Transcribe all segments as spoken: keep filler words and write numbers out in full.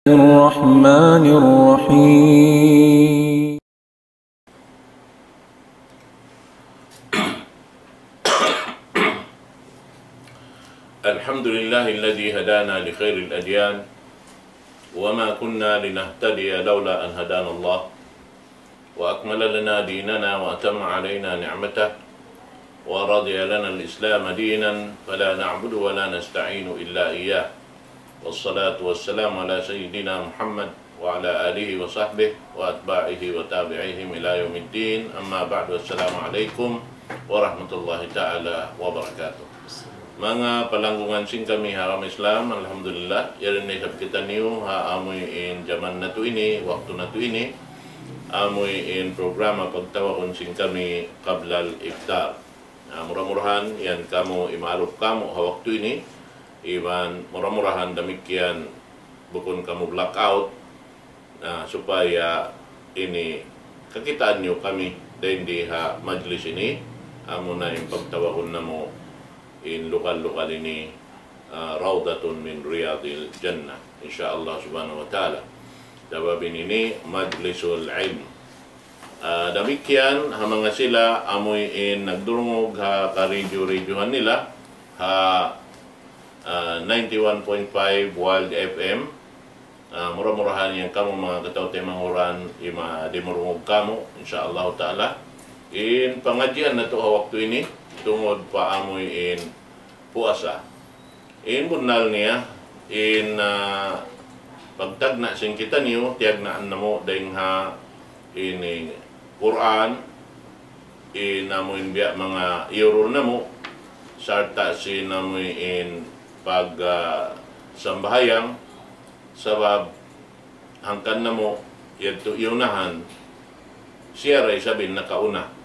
الرحمن الرحيم. الحمد لله الذي هدانا لخير الأديان وما كنا لنهتدي لولا أن هدانا الله وأكمل لنا ديننا وأتم علينا نعمته ورضي لنا الإسلام دينا فلا نعبد ولا نستعين إلا إياه. والصلاة والسلام على سيدنا محمد وعلى آله وصحبه وأتباعه وتابعيهم إلى يوم الدين. أما بعد، السلام عليكم ورحمة الله تعالى وبركاته. Manga palanggungan sin kami ha agama Islam, alhamdulillah, yari na isab kitaniyu ha amuin jaman natu' ini, waktu natu' ini, amuin programa pagtawagun sin kami Qablal Iftar. Na, mura-murahan yan kamu imarup kamu ha waktu ini, iban mura-murahan damikkiyan bukun kamu blackout, na supaya ini kakitaan niyu kami dayn di ha majlis ini, amuna in pagtawagun namu' in lugal-lugal ini, ah, rawdatun min riyadil jannah, insya Allah subhanahu wa ta'ala. Sabab ini majlisul ilm. Ah, damikkiyan ha manga sila amuin nagdurungug ha karidyu-ridyuhan nila ha, ah, ninety-one point five Wild F M. Ah, mura-murahan yan kamu manga kataw-taymanghuran, ima dimurungug kamu, insya Allah ta'ala. In pangadjian natu' ha waktu ini, tungud pa amuin puasa. In bunnal niya, in, ah, pagtagna' sin kitaniyu, tiyagnaan namu' dayn ha ini Qur'an, in amuin biya' manga iyurul namu', sarta' sin amuin pag, ah, sambahayang, sabab hangkan namu' yadtu iyunahan, siya da isab in nakauna.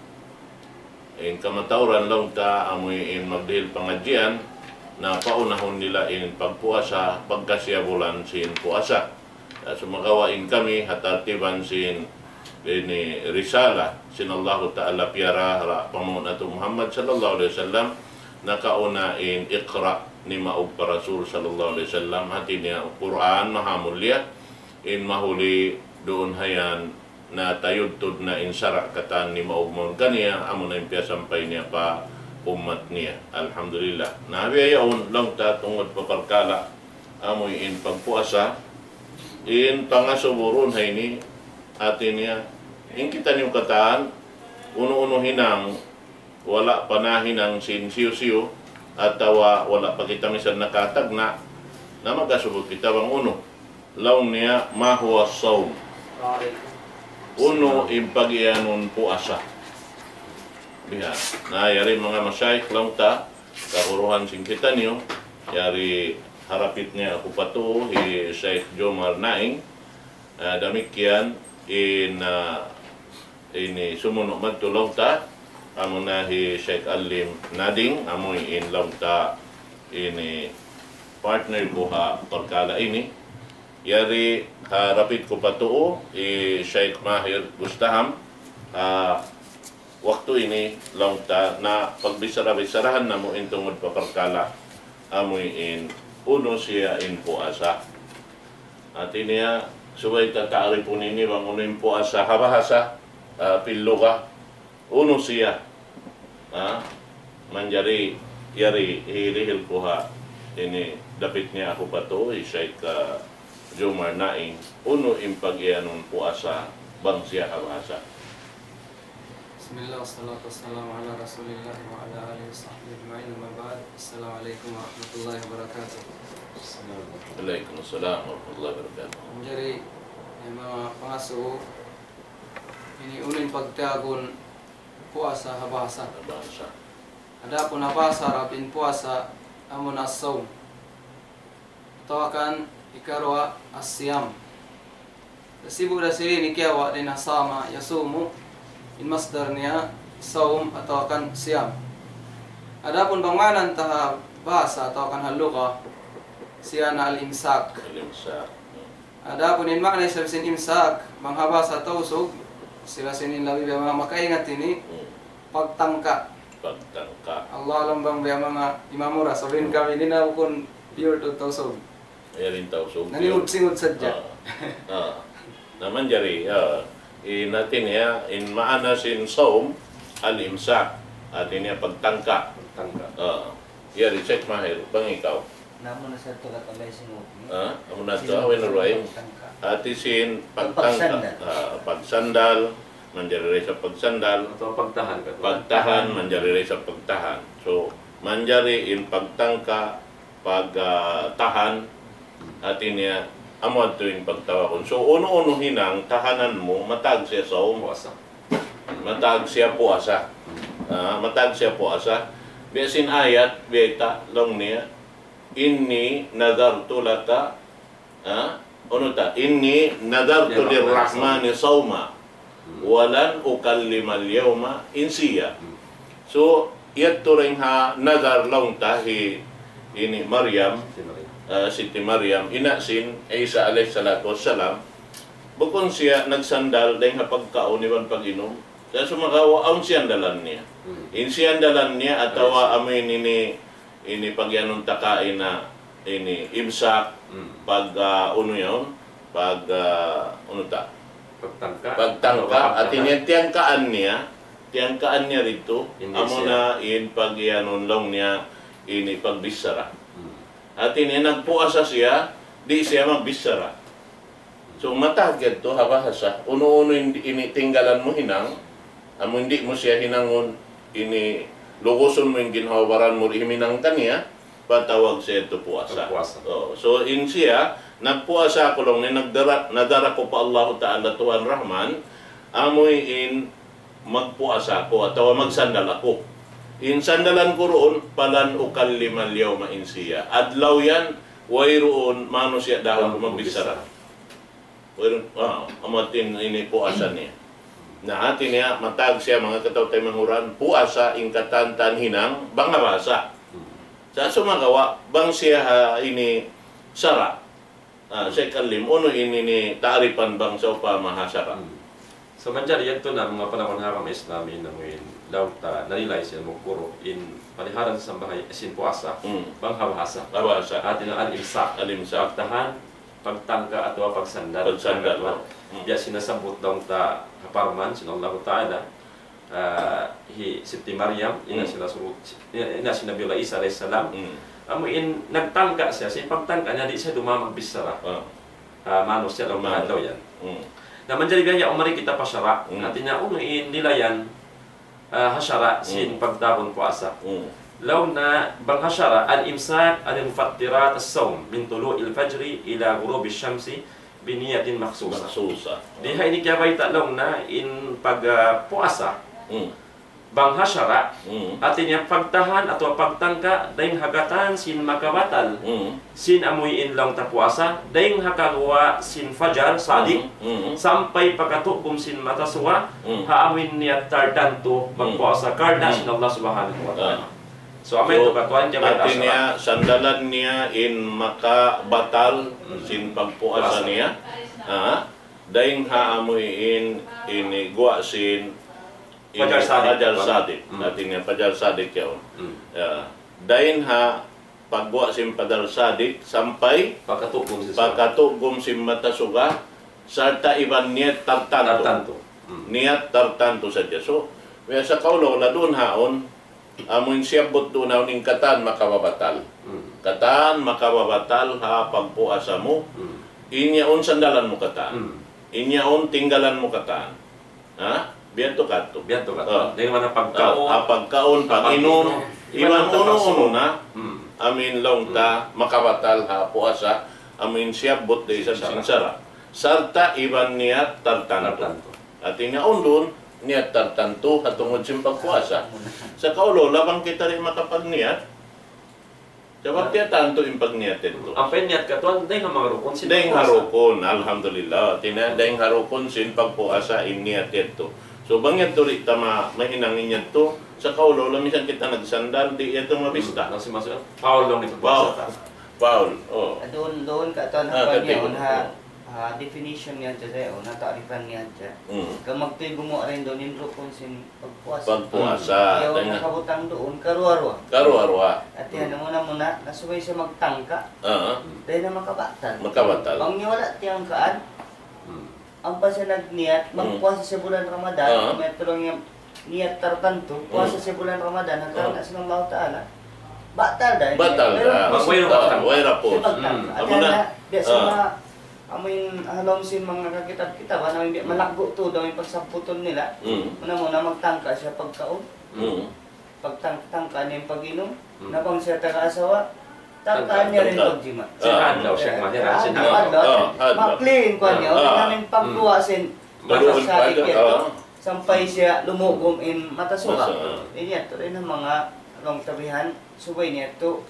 In kamatauran laung ta amuin magdihil pangadjian, na paunahun nila in pagpuasa, pagka siya bulan sin puasa. Na sumagawa' in kami ha tartiban sin ini risala sin Allahu Ta'ala piyara ha panghu' natu' Muhammad sallallahu alayhi wasallam, nakauna in Iqra ni maug pa Rasul sallallahu alayhi wasallam, hati niya Qur'an mahamulliya, in mahuli duun hayan na tayudtud na in sara' katan ni maug mawn kaniya, amuna in piyasampay niya pa ummat niya. Alhamdulillah. Na biya' yaun laung ta tungud pa parkala' amuin pagpuasa, in pangasubu duun ha ini, hati niya, in kitaniyu katan, unu-unu hinang, wala' pa nahinang sin hisiyu-siyu, atawa wala' pa kita misan nakatagna', na magasubu kita bang unu. Laung niya, ما هو الصوم؟ Unu in pag-iyanun puasa? Biha'. Na, yari manga mashayikh laung ta, kaguruhan sin kitaniyu, yari harapit niya aku pa tuu, hi Shaykh Jomar Naing, ah, damikkiyan in, ah, ini sumunu' madtu laung ta, amuna hi Shaykh Alim Nading, amuin laung ta ini partner ku ha parkala' ini. Yari harapit ku pa tuu, hi Shaykh Mahir Gustaham, ah, waktu ini laung ta na pagbichara-bicharahan namu' in tungud pa parkala' amuin unu siya in puasa. Hati niya, subay ta ta'rifun ini bang unu in puasa ha bahasa, ah, fil lugha, unu siya. Ha? Manjari yari hirihil ku ha ini dapit niya aku pa tuu, hi Shaykh, ah, Jomar Naing, unu in pag-iyanun puasa bang siya ha bahasa. بسم الله والصلاة والسلام على رسول الله وعلى آله وصحبه أجمعين. أما بعد، السلام عليكم ورحمة الله وبركاته. Alaykum assalam warahmatullahi wabarakatuh. Manjari, ya, manga pangasubu, ini unu in pagtawagun puasa ha bahasa. Ha bahasa. Adapun ha bahasa Arab in puasa, amuna as-sawm. Atawa kan ikaruwa as-siyam. Sibu' da sila ini kiyawa' dayn ha sama, yasumu, in masdar niya sawm atawa kan siyam. Adapun bang maana ta ha bahasa atawa kan ha lugha, siya na al-imsak. Al-imsak. Adapun in maana isab sin imsak, bang ha bahasa Tausug, sila sin in labi biya' manga makaingat ini, Hmm. pagtangka. Pagtangka. Allahu a'lam bang biya' manga imamura, sabab in kami ini na bukun pure tuud Tausug. Yari in Tausug. Naningud-singud sadja. Ah. Ah. Na manjari, ah, in hati niya, in maana sin sawm, al-imsak. Hati niya pagtangka. Pagtangka. Ah. Yari, Sheikh Mahir, bang ikaw. Namu na sa tukat ang lesson mo. Ah, amu na to, awin na ruwain. Pagtangka. Hati sin pagtangka. Pagsandal. Ah, pagsandal, manjari da isab pagsandal. Atawa pagtahan ka. Pagtahan, manjari da isab pagtahan. So, manjari in pagtangka, pag, ah, tahan, hati niya, amu yadtu in pagtawagun. So, unu-unu hinang tahanan mu, matag siya sawm. Puasa. Matag siya puasa. Ah, matag siya puasa. Biya' sin ayat, biya' ta, laung niya, إني نذرت لك, ah, unu ta? إني نذرت للرحمن صوما ولن أكلم اليوم إنسيا. So, yadtu dayn ha nadhar laung ta hi ini Maryam, ah, Siti Maryam, ina' sin Isa alayhi salatu wassalam, bukun siya nagsandal dayn ha pagkaun iban pag-inum. Sa' sumagawa' awn siyandalan niya. In siyandalan niya atawa amu in ini, ini pag-iyanun ta kaina, ini imsak, pag, ah, unu yaun, pag, ah, unu ta? Pagtangka. Pagtangka, hati niya tiyangkaan niya, tiyangkaan niya didtu, amu na in pag-iyanun laung niya, ini pagbichara. Hati niya nagpuasa siya, di' siya magbichara. So, matag yadtu ha bahasa, unu-unu in ini tinggalan mu hinang, amu in di' mu siya hinangun, ini lugusun mu in ginhawa-baran mu, di' himinang kaniya, patawag siya yadtu puasa. Pagpuasa. Oh, so, in siya, nagpuasa aku laung niya, nagdara-, nadhar aku pa Allahu Ta'ala, Tuhan Rahman, amu in magpuasa aku atawa magsandal aku. In sandalan ku duun, فلن أكلم اليوم إنسيا. Adlaw yan, wayruun manusiya' dahun magbichara. Wayruun, ah, amu in ini puasa niya. Na hati niya, matag siya manga kataw-taymanghuran, puasa in katan-katan hinang, bang ha bahasa. Sa' sumagawa', bang siya ha ini sara'. Ah, Sheikh Alim, unu in ini ta'rifan bang sawpama ha sara'? So, manjari yadtu na manga panaw ha agama Islam in amu in laung ta nalilay sin mukuru in paliharan sin sambahayang sin puasa. Bang ha bahasa. Ha bahasa. Hati niya al-imsak. Al-imsak. Pagtahan, pagtangka atawa pagsandal. Pagsandal. Biya' sin nasabbut laung ta ha parman sin Allahu Ta'ala. Ah, hi Siti Maryam, ina' sin Rasul, ina', ina' sin Nabiullah Isa alayhi salam. Amu in nagtangka siya, sin pagtangka niya di' siya dumā magbichara. Ah, manusiya' laung ta adlaw yan. Na manjari biya' yan, umari kita pa sara'. Hati niya, unu in nilayan, ah, ha sara' sin pagtawagun puasa. Laung niya bang ha sara', الإمساك عن مفطرات الصوم من طلوع الفجر إلى غروب الشمس بنية مخصوصة. Makhsusa. Di ha ini kiyabayta' laung niya in pag, ah, puasa. Bang ha sara', hati niya pagtahan atawa pagtangka dayn ha katan sin makabatal sin amu in laung ta puasa, dayn ha kaguwa' sin fajar sadiq, sampay pa katugum sin mata suga, ha amu in niyat tartantu magpuasa karna' sin Allah Subhanahu wa Ta'ala. So, amu yadtu katan kiyabayta'. Hati niya, sandalan niya in makabatal sin pagpuasa niya. Ha? Dayn ha amu in ini guwa' sin ini Fajar Sadiq. Fajar Sadiq. Hati niya Fajar Sadiq yaun. Ya. Dayn ha pagguwa' sin Fajar Sadiq sampay pa katugum sin mata suga, sarta' iban niyat tartantu. Tartantu. Niyat tartantu sadja. So, biya' sa kaula-ula duun haun, amu in siyabbut duun haun in katan makababatal. Katan makababatal ha pagpuasa mu. In yaun sandalan mu katan. In yaun tinggalan mu katan. Ha? Biya' tu katu'. Biya' tu katu'. Ah. Dayn ha pagkaun. Ah, pagkaun, pag-inum. Iban unu-unu na. Amu in laung ta makabatal ha puasa. Amu in siyabbut da isab sin sara'. Sarta' iban niyat tartantu. Tartantu. Hati niya undun, niyat tartantu, ha tungud sin pagpuasa. Sa' kaula-ula bang kita di' makapagniyat. Sabab tiyatantu in pagniyat yadtu. Ampa in niyat katan, dayn ha manga rukun sin pagpuasa. Dayn ha rukun, alhamdulillah. Hati niya, dayn ha rukun sin pagpuasa in niyat yadtu. So, bang yadtu di' ta ma-, mahinang in yadtu, sa' kaula-ula misan kita nagsandal, di' yadtu mabista. Nasi masuk, foul laung in pagpuasa ta. Foul, oh. Duun, duun katan ha pagniyaun ha. Ha Ah, definition niya hadja, o na ta'rifan niya hadja. Hmm. Ka magtuy gumuwa' dayn duun in rukun sin pagpuasa. Pagpuasa, Ayaw tayo na. Nakabutang duun, karuwa-ruwa. Karuwa-ruwa. Ati Hmm. Anu muna-muna, nasubay siya magtangka. Ah. Dayn na makabatal. Makabatal. Bang niya wala' tiyangkaan, Hmm. ampa siya nagniyat, Hmm. magpuasa siya bulan Ramadan, Ah. may tulung niya niyat tartantu, puasa Hmm. siya bulan Ramadan, ha karna' Ah. sin Allah Ta'ala. Batal da. Batal Pero da. Way ra Ah, puasa. Way ra puasa. Siya magtangka. Hmm. Ati Amu na. Anu, biya' sa Ah. mga, amu in halawm sin mga kakitab-kitab, anu in biya' Hmm. malaggu' tuud in pagsabutun nila. Hmm. Muna-muna magtangka siya pagkaun. Hmm. Pagtang-, tangka niya in pag-inum. Hmm. Na bang siya taga asawa, tangka Tangka, niya rin tangka. Pagjima'. Sin Ah. adlaw, Sheikh Mahir, Ah, sin adlaw, adlaw. Adlaw. Ah, adlaw. Makli in kuwan niya. Ah. Wala' na in pagluwa sin Maluun masa pa sakit dyan, niya to. Ah. Sampay siya lumugum in mata suga. Masa, ah. Ini yadtu rin in manga laung ta bihan, subay niya to.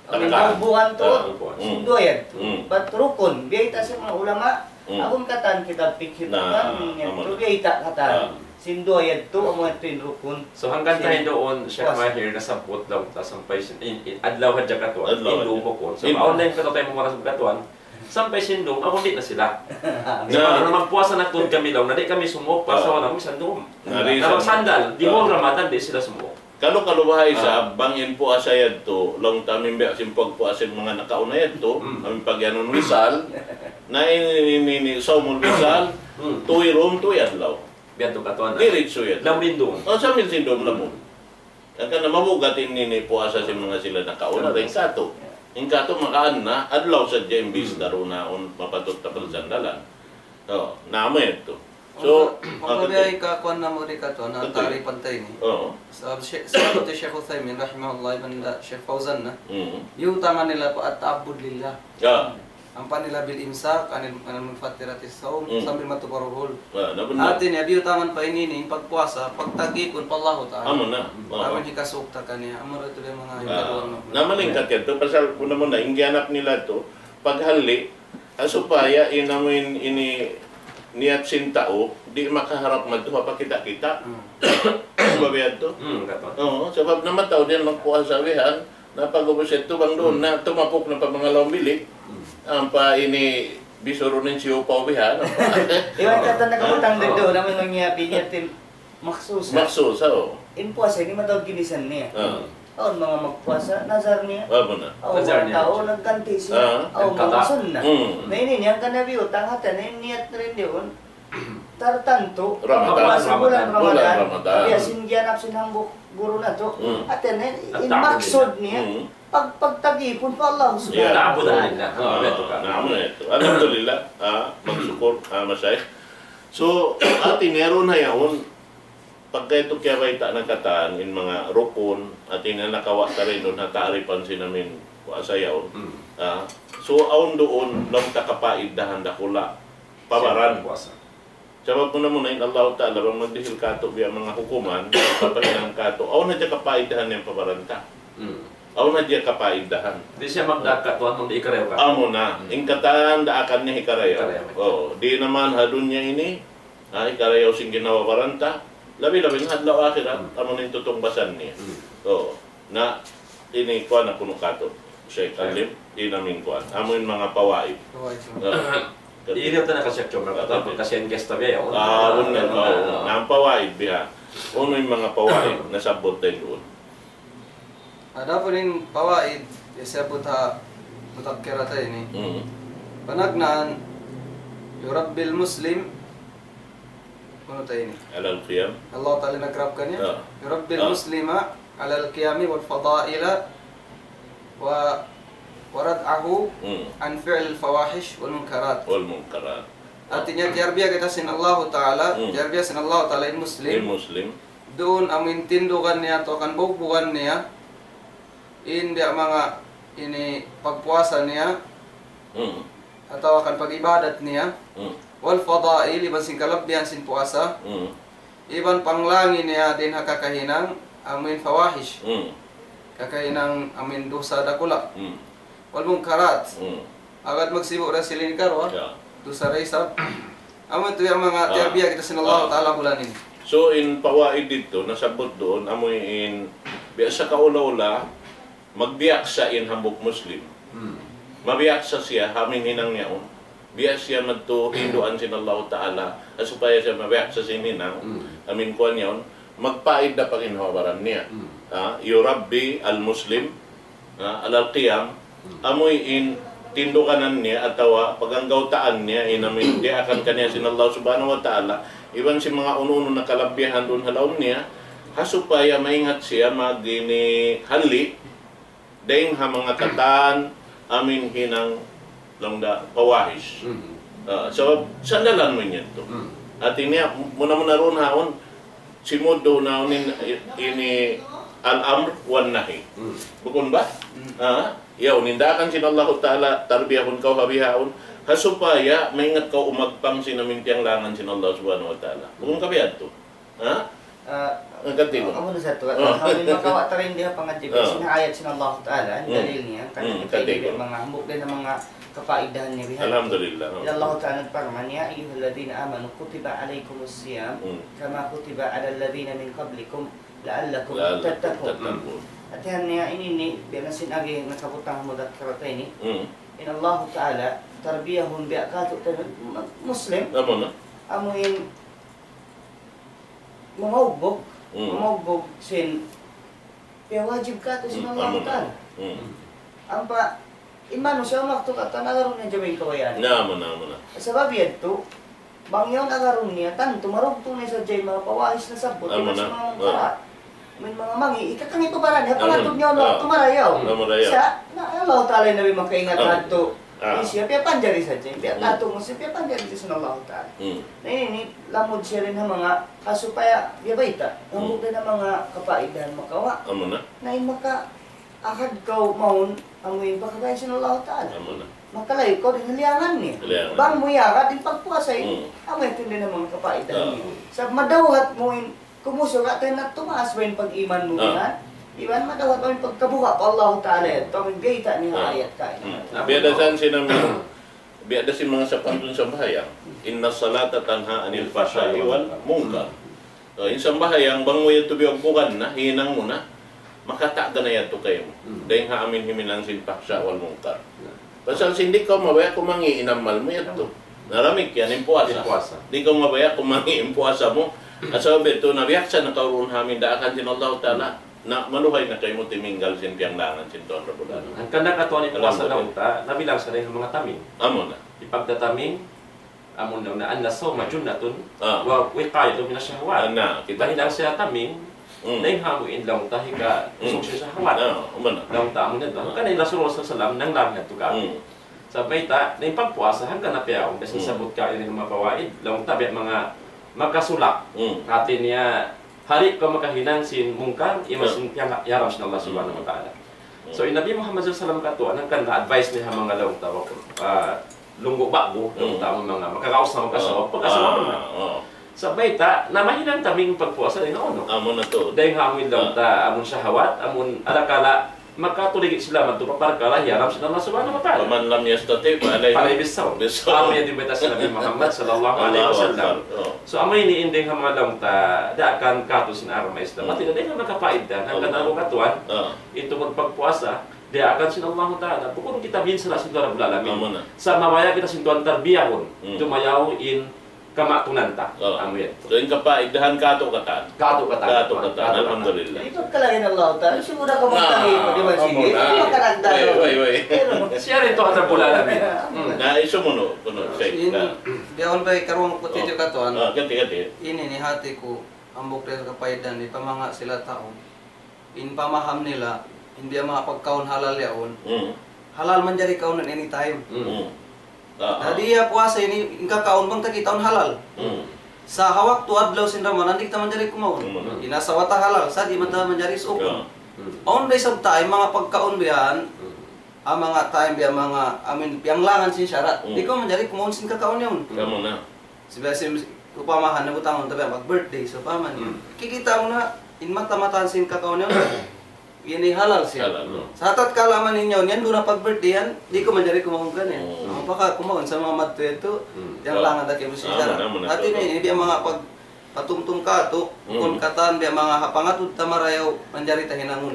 Amin, Tangka. Bubuhan to, Ah. Hmm. sin duwa yadtu. Hmm. Bat rukun, biya' ta sin manga ulama, Hmm. amun katan kitab fikhi Na, kan, yadtu, amun. Biya' ta katan. Ah. Sin duwa yadtu, amu yadtu in rukun. So, hangkan Sin tayo doon, Sheikh puasa. Mahir, nasabbut laung ta sampay sin, in, in, adlaw hadja katuan, Adlaw in hadja. Duwa bukun. So, Sin awn na in katuan tayo mamaras katuan, sampay sin dum, amu di' na sila. Na. Sa' na magpuasa na tuud kami laung, na di' kami sumuuk, Ah. pasawa na, misan dum. Na, Na, reason. Sandal, di Ah. mo Ramadan, di' sila sumuuk. Kalu-kalu baha' isab, Ah. bang in puasa yadtu, laung ta amin biya' sin pagpuasa sin manga nakauna yadtu, Hmm. amin pagyanun wisal, na ini, ini, ini, saumul wisal, Hmm. tuwi rum, tuwi adlaw. Biya' tu katuan. Diritsu yadtu. Lam rin dum. O, sambil sin dum lamun. Hangkan na mabugat in ini puasa sin manga sila nakauna, Hmm. in katu'. In katu' makaan na, adlaw sadja in bis Hmm. darunaun, mapatut ta pagsandalan. O, na amu yadtu. So, Kung, kung ah, biya' kati- ikakuan namu' di katu', na Kati. Ta'rifan ta ini. Oo. Sa Sheikh, sa Sheikh Uthaymin, rahimahullah, iban da Sheikh Fawzan na. Mm. Biyutangan nila pa at-ta'abbud lillah. Ya. Ampa nila bil imsak, anil, anil mufattirati sawm, Mm. sambil matuparuhul. Ah, na benar. Hati niya, biyutangan pa ini, ini, in pagpuasa, pagtagipun pa Allahu Ta'ala. Amu na. Oo. Amu in hikasuuk ta kaniya, amu ra tuud in manga Ah. hikaduwa na. Na malingkat yadtu, pasal muna-muna, in giyanap nila tu, paghali, Ah, supaya in amu in ini niyat sin tau, di' makaharap madtu ha pakita'-kita'. Hmm. Sabab yadtu. Hmm, katan. Oo, sabab na mataud yan magpuasa bihan, na pag'ubus yadtu bang duun Hmm. na, tumapuk na pa manga lawm bilik. Hmm. Ampa ini bisurun in siyupaw bihan, ampa. Iban katan nakabutang da duun, amu in mangiyapi niya, tim-, Makhsus, ha? Makhsus, oo. In puasa ini mataud ginisan niya. Ah. Awn manga magpuasa, nazar niya. Ah, benar. Awn Nazar manga niya. Tau nagganti siya. Ah. Awn manga Nagkata. Sunnah. Hmm. Na ini niya kan Nabi utang hati na in niyat na rin diun. Tartantu, Ramadan. Puasa bulan Ramadan. Bulan Ramadan. Biya' sin giyanap sin hambuuk guru natu'. Hmm. Hati na in, in At-ta'bud maksud lillah. Niya. Hmm. Pag-, pagtagipun pa Allah Subhanahu wa Ta'ala. Ta'budan lillah. Ah, betul ka. Naam, itu. Alhamdulillah. Ah, magsukul, ah, masyayikh. So, hati niya duun ha yaun, pagka itu kiyabayta' na katan, in manga rukun, hati niya nakawa' ta rin duun ha ta'rifan sin amin puasa yaun. Hmm. Ah, so, awn duun, laung ta kapaidahan dakula'. Pa baran. Puasa. Sabab muna-muna in Allahu Ta'ala bang magdihil kātu' biya' manga hukuman, papahinang kātu', awn hadja kapaidahan niya pa baran ta. Hmm. Awn hadja kapaidahan. Di' siya magdaak kātu', amu in hikarayaw kātu'. Amu na. Hmm. In katan daakan niya hikarayaw. Hikarayaw. Oo. Di' na man ha dunya ini, ha, hikarayaw sin ginhawa-baran ta. Labi-labi na ha adlaw akhirat, Hmm. amu in tutungbasan niya. Hmm. Oo. Na, ini kuwan na kunu' kātu', Sheikh Alim, in amin kuwan. Amu in manga pawaid. Pawaid. Ah. Ini ta na kasi Sheikh Chomar, Ah, kasi in guest tabi, oh. Ah, benar. Ah, oh. Na in pawaid biha'. Unu in manga pawaid nasabbut ta duun? Adapun in pawaid, ya, sabbut ha mudhakkirah ta ini. Hmm. Panagnaan, يربي المسلم Unu ta ini? Alal qiyam. Allah Ta'ala nag-grab kaniya. Ah. يربي Ah. المسلم على القيام والفضائل و، وردعه Hmm. عن فعل الفواحش والمنكرات. Wal munkarat. Hati niya, tiyarbiya kita sin Allah Ta'ala, Hmm. tiyarbiya sin Allah Ta'ala in Muslim. In Muslim. Duun amu in tindugan niya, atawa kan bugbugan niya, in biya' manga ini pagpuasa niya, Hmm. atawa kan pag-ibadat niya, Hmm. wal fadail, iban sin kalabbihan sin puasa, Hmm. iban panglangi niya dayn ha kakahinang amu in fawahish, Hmm. kakahinang amu in dusa dakula', Hmm. wal munkarat. Hmm. Agad magsibu' da sila ini karuwa, Ya. dusa da isab. Amu yadtu in manga Ah. tiyarbiya kita sin Allah Ah. Ta'ala bulan ini. So, in pawaid didtu, nasabbut duun, amu in biya' sa kaula-ula, magbiyaksa in hambuuk Muslim. Hmm. Mabiyaksa siya, ha amu in hinang niya yaun. Biya' siya madtu hinduan sin Allahu Ta'ala, ha supaya siya mabiyaksa sin hinang, amin kuwan yaun, magpaid da pa ginhawa-baran niya. Ah, يربي المسلم, ah, على القيام, amuin tindukanan niya atawa paganggautaan niya in amin diyaakan kaniya sin Allah Subhanahu wa Ta'ala, iban sin manga unu-unu na kalabihan duun ha lawm niya, ha supaya maingat siya mag-, ini, hali, dayng ha manga katan amin hinang laung ta pawahish. Ah, sabab sandalan mu in yadtu. Hati niya, muna-muna duun haun, simud duun haun in, ini al-amr wan nahi. Bukun ba? Ah, yaun in daakan sin Allahu Ta'ala, tarbiyahun kaw ha bihaun, ha supaya maingat kaw umagpang sin amin piyanglangan sin Allah Subhanahu wa Ta'ala. Bukun ka biya' yadtu. Ha? Ah, ang kantigo. Amu na sa tuwa. Ah. Amu in makawa' ta dayn di ha pangadji', sin ayat sin Allah Ta'ala, in dalil niya, kan kita katigo. Manga hambuuk dayn ha manga kapaidahan niya bihan. Alhamdulillah. In Allah Ta'ala nagparman, يا أيها الذين آمنوا كتب عليكم الصيام كما كتب على الذين من قبلكم لعلكم تتقون. Hati niya ini, biya' na sin agi nakabutang mudakkarat ini. In Allah Ta'ala tarbiyahun biya' katu' ta Muslim. Amu na. Amu in mamaugbug, mamaugbug sin piyawajib katu' sin Allah Ta'ala. Ampa, in manusiya' waktu katan agarun niya jamin kabayaan. Na, amu na, amu na. Sabab yadtu, bang yaun agarun niya, tantu marugtu na sadja in manga pawahish nasabbut, iban sin manga mungkarat. Amin manga mangi', ikakangi' pa baran niya, pangatud niya, waktu marayaw. Marayaw. Sa', na, Allah Ta'ala in nabi makaingat hadtu. Siya piyapanjari sadja, piya-, katu' mu siya piyapanjari sadja sin Allah Ta'ala. Na ini, lamud siya dayn ha manga, ha supaya biya' bayta', hambuuk dayn ha manga kapaidahan makawa'. Amu na. Na in makaagad kaw mawn, amu in pakabayaan sin Allah Ta'ala. Amu na. Makalayu' kaw dayn ha liyangan niya. Liyangan. Bang mu iyagad in pagpuasa ini, amu in dayn ha manga kapaidahan niya. Sa' madawhat mu in kumusug, hati niya tumaas ba in pag-iman mu bihan? Iban madawhat ba in pagkabuga' pa Allah Ta'ala yadtu, amu in bayta' niya ayat kaina. Biya' da sin amin, biya' da sin manga sapantun sambahayang. إن الصلاة تنهى عن الفحشاء والمنكر. So, in sambahayang, bang mu yadtu biyugbugan na, hinang mu na, makataga na yadtu kaymu. Dayng ha amin himinang sin fahsha wal munkar. Pasal sin di' kaw mabaya' kumangi' in amal mu yadtu. Na damikkiyan in puasa. In puasa. Di' kaw mabaya' kumangi' in puasa mu. Sabab yadtu, nabiyaksa na kaw duun ha amin daakan sin Allah Ta'ala. Na maluhay na kaymu timinggal sin piyanglangan sin Tuhan Rabbul Alamin. Hangkan na katuan in puasa daw ta, nabilang sa dayn ha manga taming. Amu na. Hipagtataming, amun na, أن الصوم جنة ووقاية من الشهوات. Na, kita. Mahinang siya taming, dayng ha amu in laung ta hikakusug sin shahwat. Laung ta amu na, hangkan in Rasulullah sallallahu alayhi wasallam nanglang yadtu kātu'. Sa' bayta', na in pagpuasa, hangkan na piyaun, biya' sin sabbut kaina in manga fawaid, laung ta biya' manga makasulak. Hati niya, di' kaw makahinang sin munkar, iban sin piyaharam sin Allah Subhanahu wa Ta'ala. So, in Nabi Muhammad sallallahu alayhi wasallam katuan, hangkan na advice niya ha manga laung ta, ah, lunggu' ba'gu, laung ta manga makagaus na, makasawa, pagkasawa na. Sa' bayta', na mahinang taming pagpuasa dayn ha unu. Amu na tuud. Dayng ha amu in laung ta, amun shahwat, amun adakala, makatuligi sila madtu pa parkala' hiyaram sin Allah Subhanahu wa Ta'ala. ومن لم يستطع فعليه فعليه بالصوم. بالصوم. Amu yan in bayta' sin Nabi Muhammad sallallahu alayhi wasallam. Allahu Akbar. Oh. So, amu ini in dayng ha manga laung ta, daakan katu' sin agama Islam. Hati niya dayng ha manga kapaidahan, hangkan na aku katuan, in tungud pagpuasa, diyaakan sin Allahu Ta'ala. Bukun kita binsara sin Tuhan Rabbul Alamin. Amu na. Sa' mabaya' kita sin Tuhan tarbiyahun. Dumayaw in kamatunan ta. Amu yan. So, in kapaidahan katu' katan. Katu' katan. Katu' katan. Katu' katan. Alhamdulillah. Di' pagkalain Allah Ta'ala. Siguro ka magtahi mo, di ba? Sige. Amu na. Di ba ka nagtahi? Way, way, way. Siya in Tuhan Rabbul Alamin. Na, isu mu nu, kunu', Sheikh. Biya' pa in karuwa ku tiyu' katuan. Ah, ganti, ganti. Ini in hati ku, hambuuk dayn ha kapaidahan, in pamanga' sila tau. In pamaham nila, in biya' manga pagkaun halal yaun. Halal manjari kaunun anytime. Ah, ah. Jadi, ya puasa ini, in kakaun bang ta kitaun halal. Sa' ha waktu adlaw sin Ramadan, di' ta manjari kumaun. In asawa ta halal, sa' di' man ta manjari suukun. Awn da isab time, manga pagkaun biya' yan, manga time biya' manga, amu in, piyanglangan sin sarat. Di' kaw manjari kumaun sin kakaun yaun. Amu na. Sabiya' sin, upamahan na butangun ta biya' mag-birthday, sawpama niya. Kikita' mu na, in mata-matahan sin kakaun yaun, ini halal siya. Halal, no. Sa' tatkala man in yaun yan, duun na pag-birthday yan, di' kaw manjari kumaun kaniya. Amu pa ka kumaun sa manga madtu yadtu, piyanglangan da kaymu sin sarat. Amu na, amu na. Hati niya, ini biya' manga pag-, patumtum katu', bukun katan, biya' manga ha pangatud ta marayaw, manjari ta hinangun.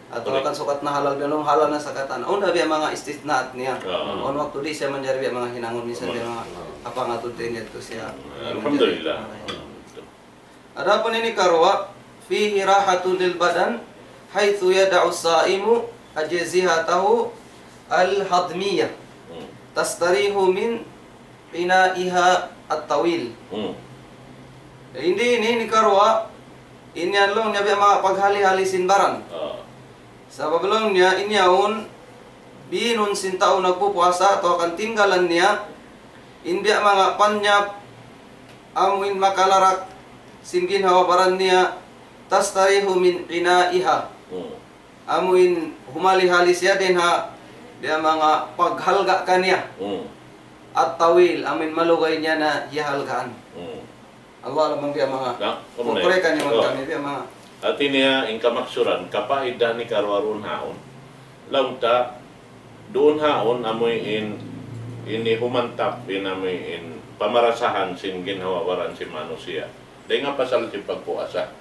Atawa kan sukat na halal, biya' laung halal na sa katan. Awn da biya' manga istithnaat niya. Awn waktu di' siya manjari biya' manga hinangun, minsan biya' manga kapangatud din yadtu siya. Alhamdulillah. Adapun ini karuwa, فيه راحة للبدن حيث يضع الصائم أجهزته الهضمية تستريح من عنائها الطويل. Ini, ini, ini karuwa, ini laung niya biya' manga paghali-hali sin baran. Sabab laung niya, in yaun, biinun sin tau nagpupuasa atawa kan tinggalan niya, in biya' manga panyap, amu in makalarak sin ginhawa-baran niya, تستريح من عنائها. Amu in humali-hali siya dayn ha, biya' manga paghalga' kaniya. الطويل, amu in malugay niya na hiyahalgaan. Allahu a'lam, biya' manga. Na, kuray kaniya kami, biya' manga. Hati niya, in kamaksuran, kapaidah ni karuwa duun haun. Laung ta, duun haun, amu in, ini humantap, in amu in pamarasahan sin ginhawa-baran sin manusiya'. Dayn ha pasal sin pagpuasa.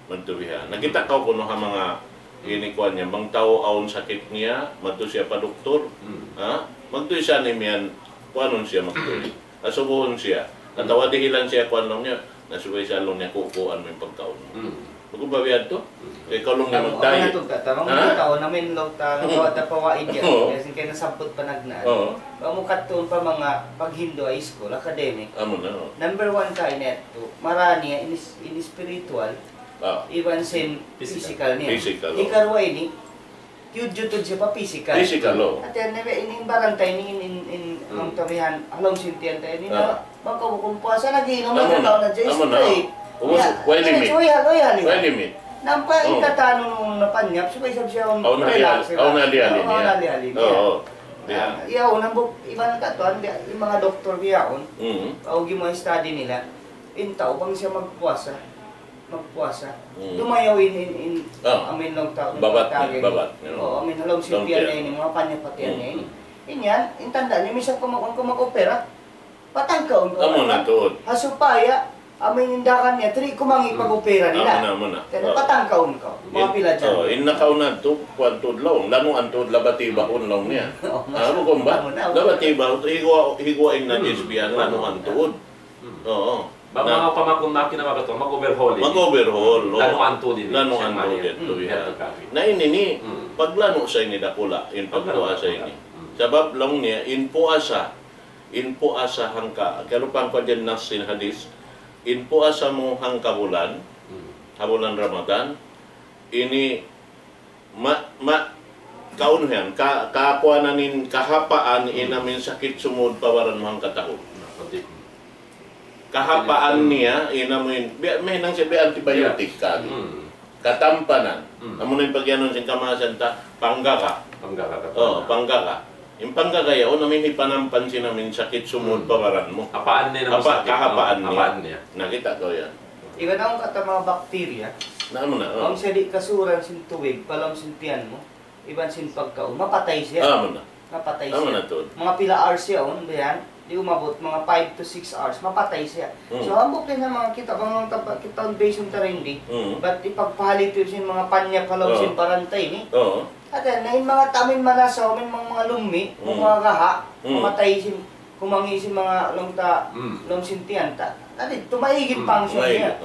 Magtubihan. Nakita' kaw kunu' ha manga ini kuwan niya, bang tau awn sakit niya, magtuy siya pa doktor, ha? Magtuy siya ni miyan, kuwanun siya magtuy. Asubuhun siya. Atawa dihilan siya kuwan laung niya, na subay siya laung niya kukuan mu in pagkaun mu. Bukun ba biya' yadtu? Kay kaw laung niya magdiet. Amu na tuud, tata, manga tau namin laung ta, nagawa' ta pawaid yan. Kaya sin kaya nasabbut panagnaan. Amu kadtuun pa manga paghindu' high school, academic. Amu na, o. Number one kaina yadtu, marā niya in, in spiritual, iban sin physical niya. Physical, o. Hikaruwa ini, tiyudju tuud siya pa physical. Physical, o. Hati niya, in, in baran ta ini, in, in, in, in, ha lawm sin tiyan ta ini, na, bang kaw bukun puasa, nag-iinum na, nag-iinum na, amu na. Ubus, way limit. Way limit. Nampa' in katan nung napanyap, subay isab siya, awn relax, awn hali-hali niya. Awn hali-hali niya. O, o. Biya' yan. Iban katan, biya' in manga doktor biya' yaun. Awn gimā study nila. In tau bang siya magpuasa, magpuasa. Dumayaw in, in, in, amu in laung ta, babat, babat. O, amu in ha lawm sin tiyan niya ini, manga panyap ha tiyan niya ini. In yan, in tanda' niya, minsan kaw mag-, kaw mag-opera. Patangkaun kaw. Amu na tuud. Ha supaya, amu in dagan niya, di' kumangi' pag-opera nila. Amu na, amu na. Kaya patangkaun kaw. Manga pila dyan. O, in nakauna tuud, kuwan tuud laung, lanuan tuud, labati bahun laung niya. Bukun ba? Amu na, amu na. Labati bahun, higuwa', higuwa' in najis biya' yan, lanuan tuud. O. Bang manga pamakun na kinabagat, mag-overhaul ini. Mag-overhaul, o. Lanuan tuud ini. Lanuan tuud ini. Na ini ini, paglanu' sa ini dakula', in pagpuasa ini. Sabab laung niya, in puasa, in puasa hangka, kalu pangkadjan nas sin hadith, in puasa mu hangka bulan, ha bulan Ramadan, ini ma-, ma-, kaun yan, ka-, kakuanan in kahapaan in amu in sakit sumud pa baran mu hangka tahun. Kahapaan niya, in amu in, biya', mahinang siya biya' antibiotic kari. Katampanan. Amu na in pagiyanun sin kamaasan ta, panggaga. Panggaga, katampanan. O, panggaga. In panggaga yaun, amu in hipanampan sin amu in sakit sumud pa baran mu. Hapaan niya, kahapaan niya. Nakita' kaw yan. Iban awn katan manga bakterya. Na, amu na, o. Bang siya di' kasuran sin tubig, pa lawm sin tiyan mu, iban sin pagkaun, mapatay siya. Amu na. Mapatay siya. Amu na tuud. Manga pila hours siya, awn, biya' yan. Di' umabut, manga five to six hours, mapatay siya. So, hambuuk dayn ha manga kita', bang manga tapa-, kita' on based on ta rin di. Bat ipagpahali tuud sin manga panyap ha lawm sin baran ta ini. O. Hati niya, in manga tau amu in manasaw, amu in manga, manga lummi', manga gaha', mamatay sin, kumangi' sin manga laung ta, lawm sin tiyan ta. Na di', tumaig in function niya.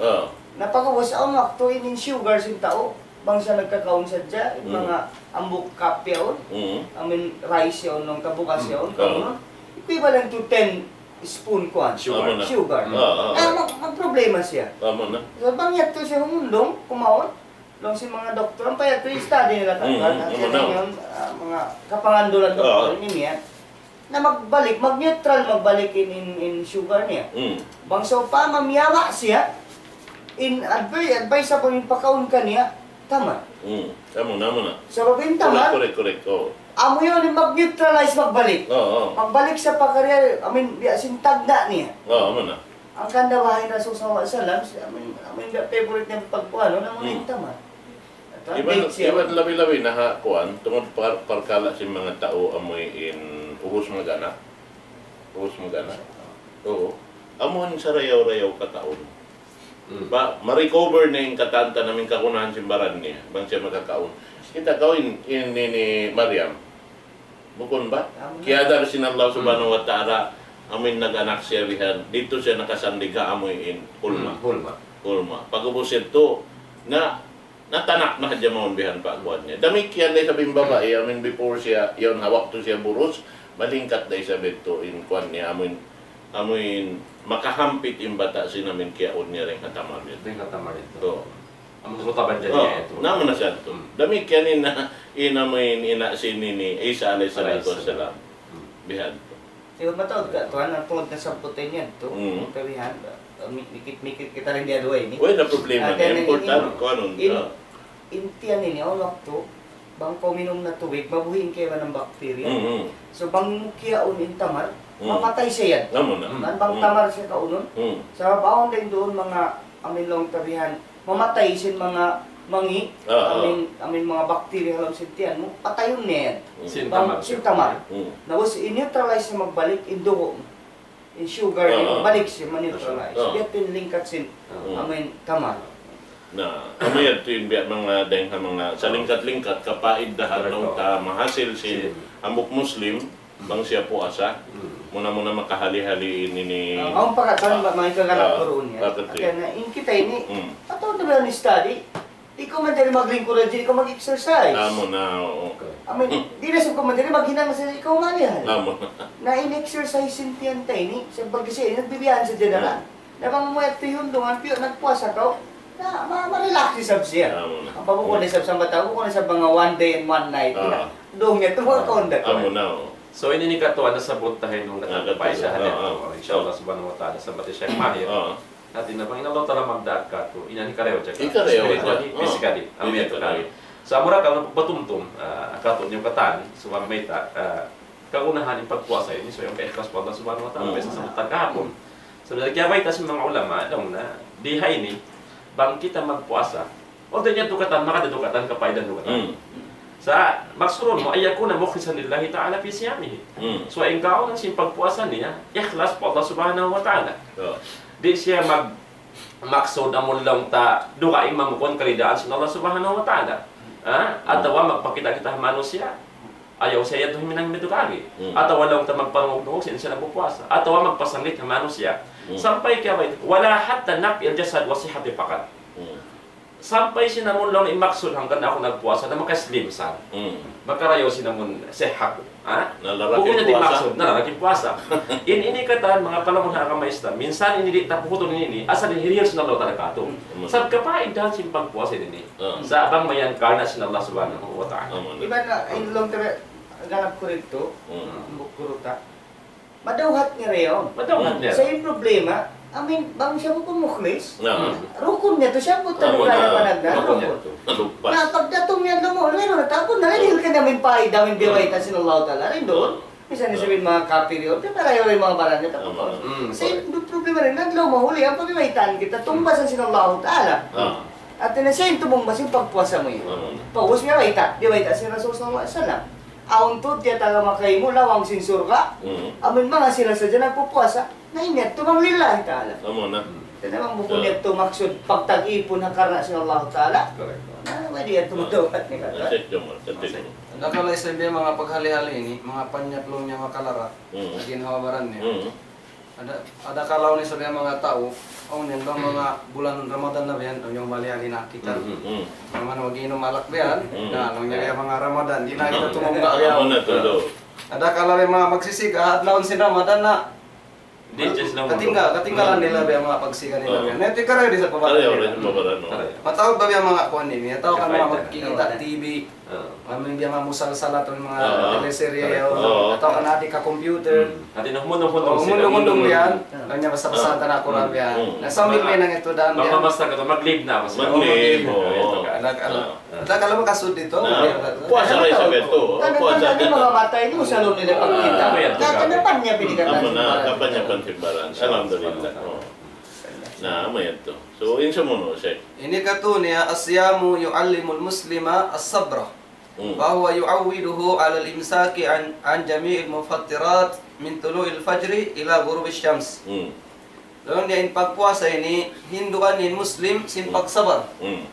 Na pag'ubus, awn waktu in, in sugar sin tau, bang siya nagkakaun sadja, in manga hambuuk cup yaun, amu in rice yaun, laung ta bugas yaun, kaun, equivalent to ten spoon kuwan, sugar. Sugar. Mag-, magproblema siya. So, bang yadtu siya humundung, kumaun, laung sin manga doktor, ampa yadtu in study nila, manga kapangandulan doktor, ini niya. Na magbalik, mag-neutral, magbalik in, in, in sugar niya. Bang sawpama miyama' siya, in advi-, advisable in pakaun kaniya, tamar. Sabab in tamar, amu yaun in mag-neutralize, magbalik. Magbalik siya pa kariya, I mean, biya' sin tagna' niya. Hangkan da baha' in Rasul sallallahu alayhi wasallam, amu in, amu in favorite niya pagkuan, amu in tamar. Iban, iban labi-labi na ha kuan, tungud par-, parkala' sin manga tau amu in ubus magana'. Ubus magana'. Oo. Amu in sarayaw-rayaw kataun. Ba, ma-recover niya in katan-katan amu in kagunahan sin baran niya, bang siya makakaun. Kita' kaw in, in, in, in Maryam. Bukun ba? Amu na. Kiyadar sin Allah Subhanahu wa Ta'ala, amuin nag-anak siya bihan. Didtu siya nakasandig ha amuin hulma. Hmm, hulma. Hulma. Pag'ubus yadtu, na, natanak na hadja mawn bihan pa kuwan niya. Damikkiyan da isab in babai, amuin before siya, yaun ha waktu siya burus, malingkat da isab yadtu in kuwan niya, amuin, amuin makahampit in bata' sin amuin kiyaun niya dayn ha tamar yadtu. Dayn ha tamar yadtu. Oo. Amu rutaban jari. Oh, niya yadtu. Na, amu na siya yadtu. Hmm. Damikkiyan in, in amuin ina' sin ini, Isa alayhi salatu wassalam. Alayhi salam. Hmm. Bihadtu. Di' ba mataud ka, tuwan, ang tungud na sabbut niya yadtu, Hmm. kabihan, ah, mi-, mikit-mikit kita dayn ha duwa ini. Way na problema. Ah, niya, kaya important, in, kuwan, in, ah. In tiyan ini, awn waktu, bang kaw minum na tubig, mabuhi' in kaibanan bacteria. Hmm, hmm. So, bang mu kiyaun in tamar, Hmm. mapatay siya yan. Amu na. Kan bang Hmm. tamar siya kaunun. Hmm. Sabab awn dayn duun manga, amuin laung ta bihan, mamatay sin manga mangi', Ah, ah. amuin, amuin manga bacteria ha lawm sin tiyan mu, patayun niya yan. Hmm. Sin Bang tamar sin siya. Tamar. Hmm. Na, ubus, i-neutralize niya magbalik in dugu' mu. In sugar Ah, niya, ah. balik siya, ma-neutralize. Ah. Di' yadtu in lingkat sin, Hmm. amuin tamar. Na, amu yadtu in biya' manga dayn ha manga salingkat-lingkat, kapaidahan Correct. Laung ta mahasil sin Sin. hambuuk Muslim, bang siya puasa, Hmm. muna-muna makahali-hali ini ni Ah, awn pa katan ba, may kagalak Ah, ko roon yan. bakit eh? Kaya na, in kita ini, Hmm. atawa na ba ni study? Di' kaw manjari maglingkud, di' kaw mag-exercise. Amu na, oo. I mean, Hmm. di' na sa kaw manjari maghinang sa ikaw malihan. Amu na. Na in exercise sin tiyan ta ini, sa pagkasi, nagbibiyaan sa jadalan. Hmm. Na bang mu yadtu hundungan, piyu nagpuasa kaw, na, ma-, ma-relax isab siya. Amu na. Ang pabukod Hmm. isab sa mata, bukod isab mga one day and one night. Ah. Na, doon niya, ito mga Ah. kaundat. Amu na, oo. So, ini in katu' nasabbut ta ha ini, Ah, katu' pa isa ha ah, ini. ah. Insha Allah subhanahu wa ta'ala, sabab hi Sheikh Mahir. Ah. Hati niya bang in Allah Ta'ala magdaak katu', ini in karayaw jaga. Karayaw jaga. Spiritually, Ah. physically. Amu yadtu Physically. kari. So, amura kaw patumtum, ah, katu' niyu katan, subay mayta', ah, kaunahan in pagpuasa ini, so, in pag-ikhlas pa Allah subhanahu wa ta'ala, Hmm. biya' sin sabbut ta kahapun. So, dari kiyabayta' sin manga ulama, laung niya, di ha ini, bang kita magpuasa, although niya tukatan, makadukatan, kapaidahan tukatan. Hmm. Sa', maksudun mu, أن يكون مخلصا لله تعالى في صيامه. Hmm. So, in kaw, sin pagpuasa niya, ikhlas pa Allah subhanahu wa ta'ala. Oh. Di' siya mag-, maksud amun laung ta, dugaing mamukun karidaan sin Allah subhanahu wa ta'ala. Ha? Hmm. Atawa magpakita' kita ha manusiya'. Ayaw siya yadtu huminang mitu kagi. Hmm. Atawa laung ta magparungug-rungug sin siya nagpupuasa. Atawa magpasanglit ha manusiya'. Hmm. Sampay kaya ba ito? ولا حتى نفي الجسد والصحة فقط. Hmm. Sampay sin amun laung in maksud hangkan aku nagpuasa na maka-slim sa. Hmm. Makarayaw sin amun siha ku. Ha? Na lalaki Bukun niya di' puasa. maksud, na lalaki puasa. In ini katan manga palamun ha agama Islam. Minsan ini di' ta pukutun ini, asal in hirihil sin Allah Ta'ala katu'. Hmm. Sa' kapaidahan sin pagpuasa ini. Ah. Sa' bang mayan karna' sin Allah Subhanahu wa Ta'ala. Amu na. Iban na, in laung ta, ganap ku didtu, Hmm. hambuuk guru ta. Madawhat niya ra yaun. Madawhat Hmm. niya. Sa' in problema, I mean, bang siya bukun mukhlis, Na. rukun niya tu siya, buta Amu na. Rukun niya tu. Lupa. Na, pagdatung niya dumu, meron na tapun na, dihil ka namin paida, amin biyabayta' sin Allah Ta'ala. Rin duun. Misan isab in manga kapir yaun, di' marayaw in manga baran niya, tapun Amu na. Hmm, Sa' correct. in problema rin, naglaw mahuli, ang pagbibaytaan kita, tumbasan sin Allah Ta'ala. Ah. At na siya in tumumba sin pagpuasa mu yan. Amu na. Pag'ubus biyabayta', biyabayta' sin Rasul sallallahu alayhi wasallam. Awn tuud tiyataga' kaymu lawang sin surga'. Mm. Amun manga sila sadja nagpupuasa. Na in yadtu bang lillahi ta'ala. Amu na. Kaya bang bukun So, yadtu maksud pagtag-ipun ha karna' sin Allah ta'ala. Correct. Na, way di' yadtu madawhat niya katan. Check nyo mo, check nyo. Adakala isab biya' manga paghali-hali ini, manga panyap laung niya makalara. Mm. Lagi na hawabaran niya. Mm. Ada, adakala ini isab biya' manga tau, awn yan bang manga bulan Ramadan na biya' yan, awn yan mali-hali na kita. Mm, mm, mm. Manga mag-inum alak biya' yan, Mm. na, laung niya biya' manga Ramadan, di' na kita tumungga biya' yan. Amu na tuud. Adakala biya' manga magsisiga, adlaw sin Ramadan na, Di' just lang katinggal, katinggalan nila biya' manga pagsiga nila biya' yan. Na, iti karayaw di' sa pababa nila. Karayaw di' sa pababa, no? Karayaw. Mataud ba biya' manga kuwan ini? Atawa kan manga magkikita' T V, Ah. Amu in biya' manga musalsal atawa manga Ah, teleserye, correct. Oo. Atawa kan adi ka computer. Hmm. Hati na humundung-hundung Oh, sila. humundung-hundung yan. Hmm. Laung niya basa-basa Ah. ta na Quran Hmm. yan. Hmm. Na sa umil may nang ito daan yan. Mamamasa ka to, mag-leave na. Mag-leave, oo. Ito ka, anak, anak. Ah. Ito ka lang makasud dito. Na, Yan, puasa yan, na isab yan. Ito. Tanda, Puasa tanda, na. Mga mata ini, usalon nila pagkita. Ah, yan, Kaya ito. Kaya na panya pinigatan Amu na, simbahan. Kaya panya panya simbahan. Alhamdulillah. Oo. Na, amu yan to. So, in sumuno, Sheikh. Ini katu niya, الصيام يعلم المسلم الصبر. Hmm. فهو يعوده على الإمساك عن، عن جميع المفطرات من طلوع الفجر إلى غروب الشمس. Hmm. Laung niya in pagpuasa ini, hinduan in Muslim sin Hmm. pagsabar. Hmm.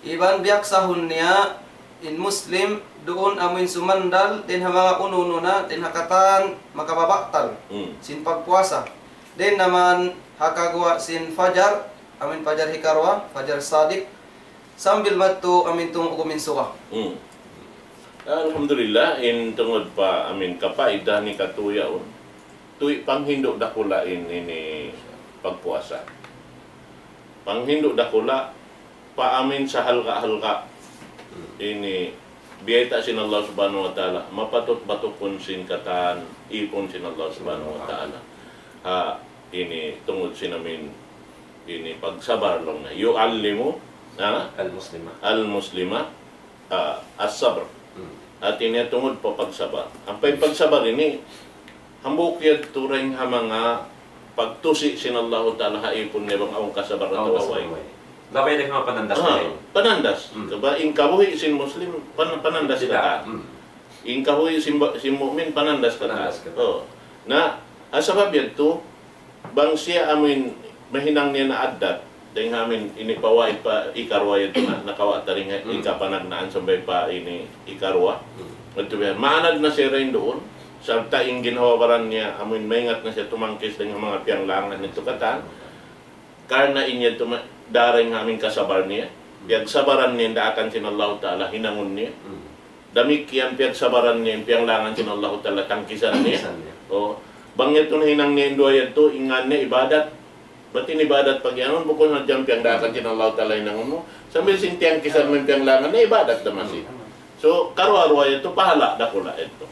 Iban biyaksahun niya In Muslim, duun amuin sumandal, dayn ha manga unu-unu na, dayn ha katan makababatal. Hmm. Sin pagpuasa. Dayn naman ha kaguwa' sin fajar, amuin fajar hikaruwa, fajar sadiq. Sambil madtu amuin tungud in suga. Hmm. Alhamdulillah, in tungud pa amuin kapaidah ni katuyaun. Tuy panghindu' dakula' in ini pagpuasa. Panghindu' dakula', pa amuin sahalga'-halga'. Ini biyayta' sin Allah Subhanahu wa Ta'ala, mapatut batukun sin katan ipun sin Allah Subhanahu wa Ta'ala. Ha, ini tungud sin amuin, ini pagsabar laung niya. Yu'allimu, ha? Al-Muslima. Al-Muslima, ah, as-sabr. Hmm. Hati niya tungud pa pagsabar. Ampa in pagsabar ini, hambuuk yadtu dayn ha manga pagtusi sin Allahu Ta'ala ha ipun niya bang awn kasabar atawa way. Labay na manga panandas Ah, na yun. Panandas. Hmm. Kaba in kabuhi' sin Muslim, pan-, panandas Sila. katan. Hmm. In kabuhi' sin ba-, sin mu'min, panandas katan. Panandas katan. Oh. Na, ha sabab yadtu, bang siya amuin mahinang niya na addat, dayn ha amuin ini pa way pa ikaruwa yadtu na, nakawa' ta dayn ha Hmm. ikapanagnaan sampay pa ini ikaruwa. Hmm. Yadtu biya', maanad na siya dayn duun, sarta' in ginhawa-baran niya, amuin maingat na siya tumangkis dayn ha manga piyanglangan yadtu katan. Karna' in yadtu ma-, dayn ha amuin kasabar niya, Hmm. piyagsabaran niya in daakan sin Allahu Ta'ala hinangun niya. Hmm. Damikkiyan piyagsabaran niya in piyanglangan sin Allahu Ta'ala tangkisan niya. Tangkisan niya. Oh, bang yadtu nahinang niya in duwa yadtu, in ngan niya ibadat. Bat in ibadat pagiyanun, bukun na jam piyangdaakan sin Allahu Ta'ala hinangun mu. Sambil sin tiyangkisan mu in piyanglangan niya, ibadat da masi. Hmm. So, karuwa-ruwa yadtu, pahala' dakula' yadtu.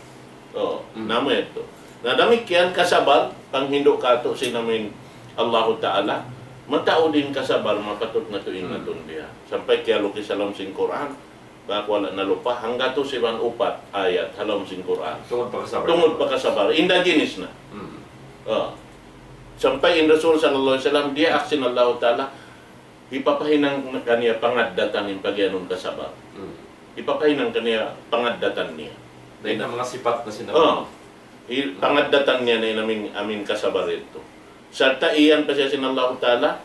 Oh, Hmm. namu' yadtu. Na damikkiyan kasabar, panghindu' katu' sin amuin Allahu Ta'ala, mataud in kasabar, mapatut natu' in Hmm. natun biya'. Sampay kiyalukis ha lawm sin Qur'an, bang aku wala' nalupa, hanggatus iban upat ayat ha lawm sin Qur'an. Tungud pa kasabar. Tungud pa kasabar. Inda ginis na. Hmm. Ah. Sampay in Rasul sallallahu alayhi wasallam, diyaak sin Allahu Ta'ala, hipapahinang kaniya pangaddatan in pagiyanun kasabar. Hmm. Hipapahinang kaniya pangaddatan niya. Dayn ha manga sipat na sin Ah. Hi-, Hmm. pangaddatan niya na in amuin, amuin kasabar yadtu. Sarta' iyan pa siya sin Allahu Ta'ala,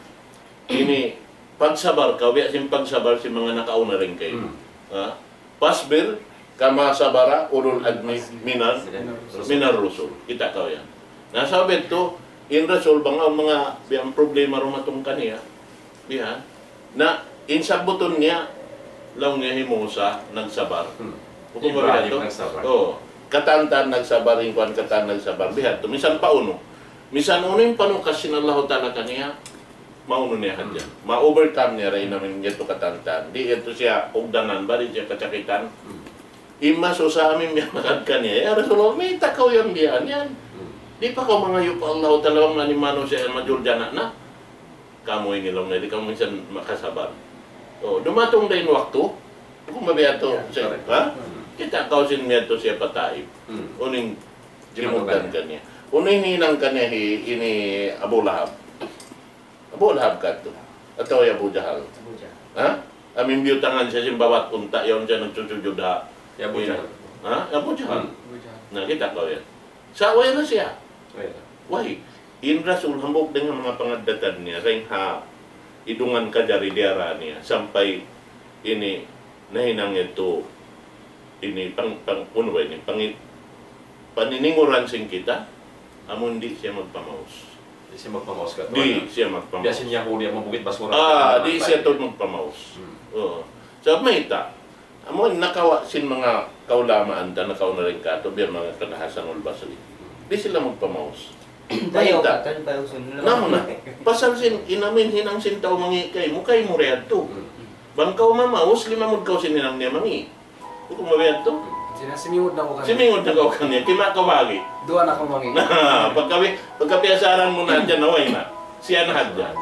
ini pagsabar kaw, biya' sin pagsabar sin manga nakauna dayn kaymu. Hmm. Ha? فاصبر كما صبر أولو العزم من ال-، من الرسل. Kita' kaw yan. Na sabab yadtu, in Rasul bang awn manga biya' problema dumatung kaniya. Biya'. Na, in sabbutun niya, laung niya hi Musa nagsabar. Hmm. Bukun ba Ibrahim biya' tu? Nagsabar. Oh, katan-katan nagsabar, in kuwan katan nagsabar. Biya' tu, misan pa unu. Misan unu in panukas sin Allahu Ta'ala kaniya, maunu niya hadja. Hmm. Ma-overcome niya da in amuin yadtu katan-katan. Di' yadtu siya ugdanan, ba di' siya kasakitan. Hmm. In masusa amuin biya' magad kaniya, "Ya Rasulullah, mayta' kaw yan biya' yan? Hmm. Di' pa kaw mangayu' pa Allahu Ta'ala bang in manusiya' yan majuljana na? Kamu ini laung niya, di' kamu minsan makasabar." Oh, dumatung da in waktu, bukun ba biya' tu, Ya, siya, correct. Ha? Hmm. Kita' kaw sin miyadtu siya pa Taif. Hmm. Unu in limugdan kaniya. Unu in hinang kaniya hi, ini Abu Lahab. Abu Lahab katu'. Atawa hi Abu Jahal. Abu Jahal. Ha? Amuin biyutangan siya sin bawat unta' yaun siya nagsusujud ha. Hi Abu Jahal. Ha? Abu Jahal. Hmm. Abu Jahal. Na, kita' kaw yan. Sa' way na siya. Way na. Way. In Rasul hambuuk dayn ha manga pangaddatan niya, dayn ha idungan kajari diyara niya, sampay ini nahinang yadtu ini pang, pang, unu ba ini? Pangi-, panininguran sin kita, amun di' siya magpamaus. Di' siya magpamaus ka Di' tuwan. siya magpamaus. Biya' sin Yahudi, amun bukit basura. Ah, di' siya tuud magpamaus. Hmm. Oo. Sabab mayta', amun nakawa' sin manga kaulamaan ta, nakauna dayn katu', biya' manga kan Hasanul Basri. Di' sila magpamaus. Tayo, Mayta'. katan pa usun. Namu na. Pasal sin, in amuin hinang sin tau mangi' kaymu, kaymu da yadtu. Hmm. Bang kaw mamaus, limamud kaw sin hinang niya mangi'. Bukun ba biya' tu? Sina simingud na kaw kaniya. Simingud na kaw kaniya. Tima' kaw bagi. Duwa na kaw mangi'. Na, pagka bi-, pagka piyasaran mu na hadja na, way na. Siya na hadja.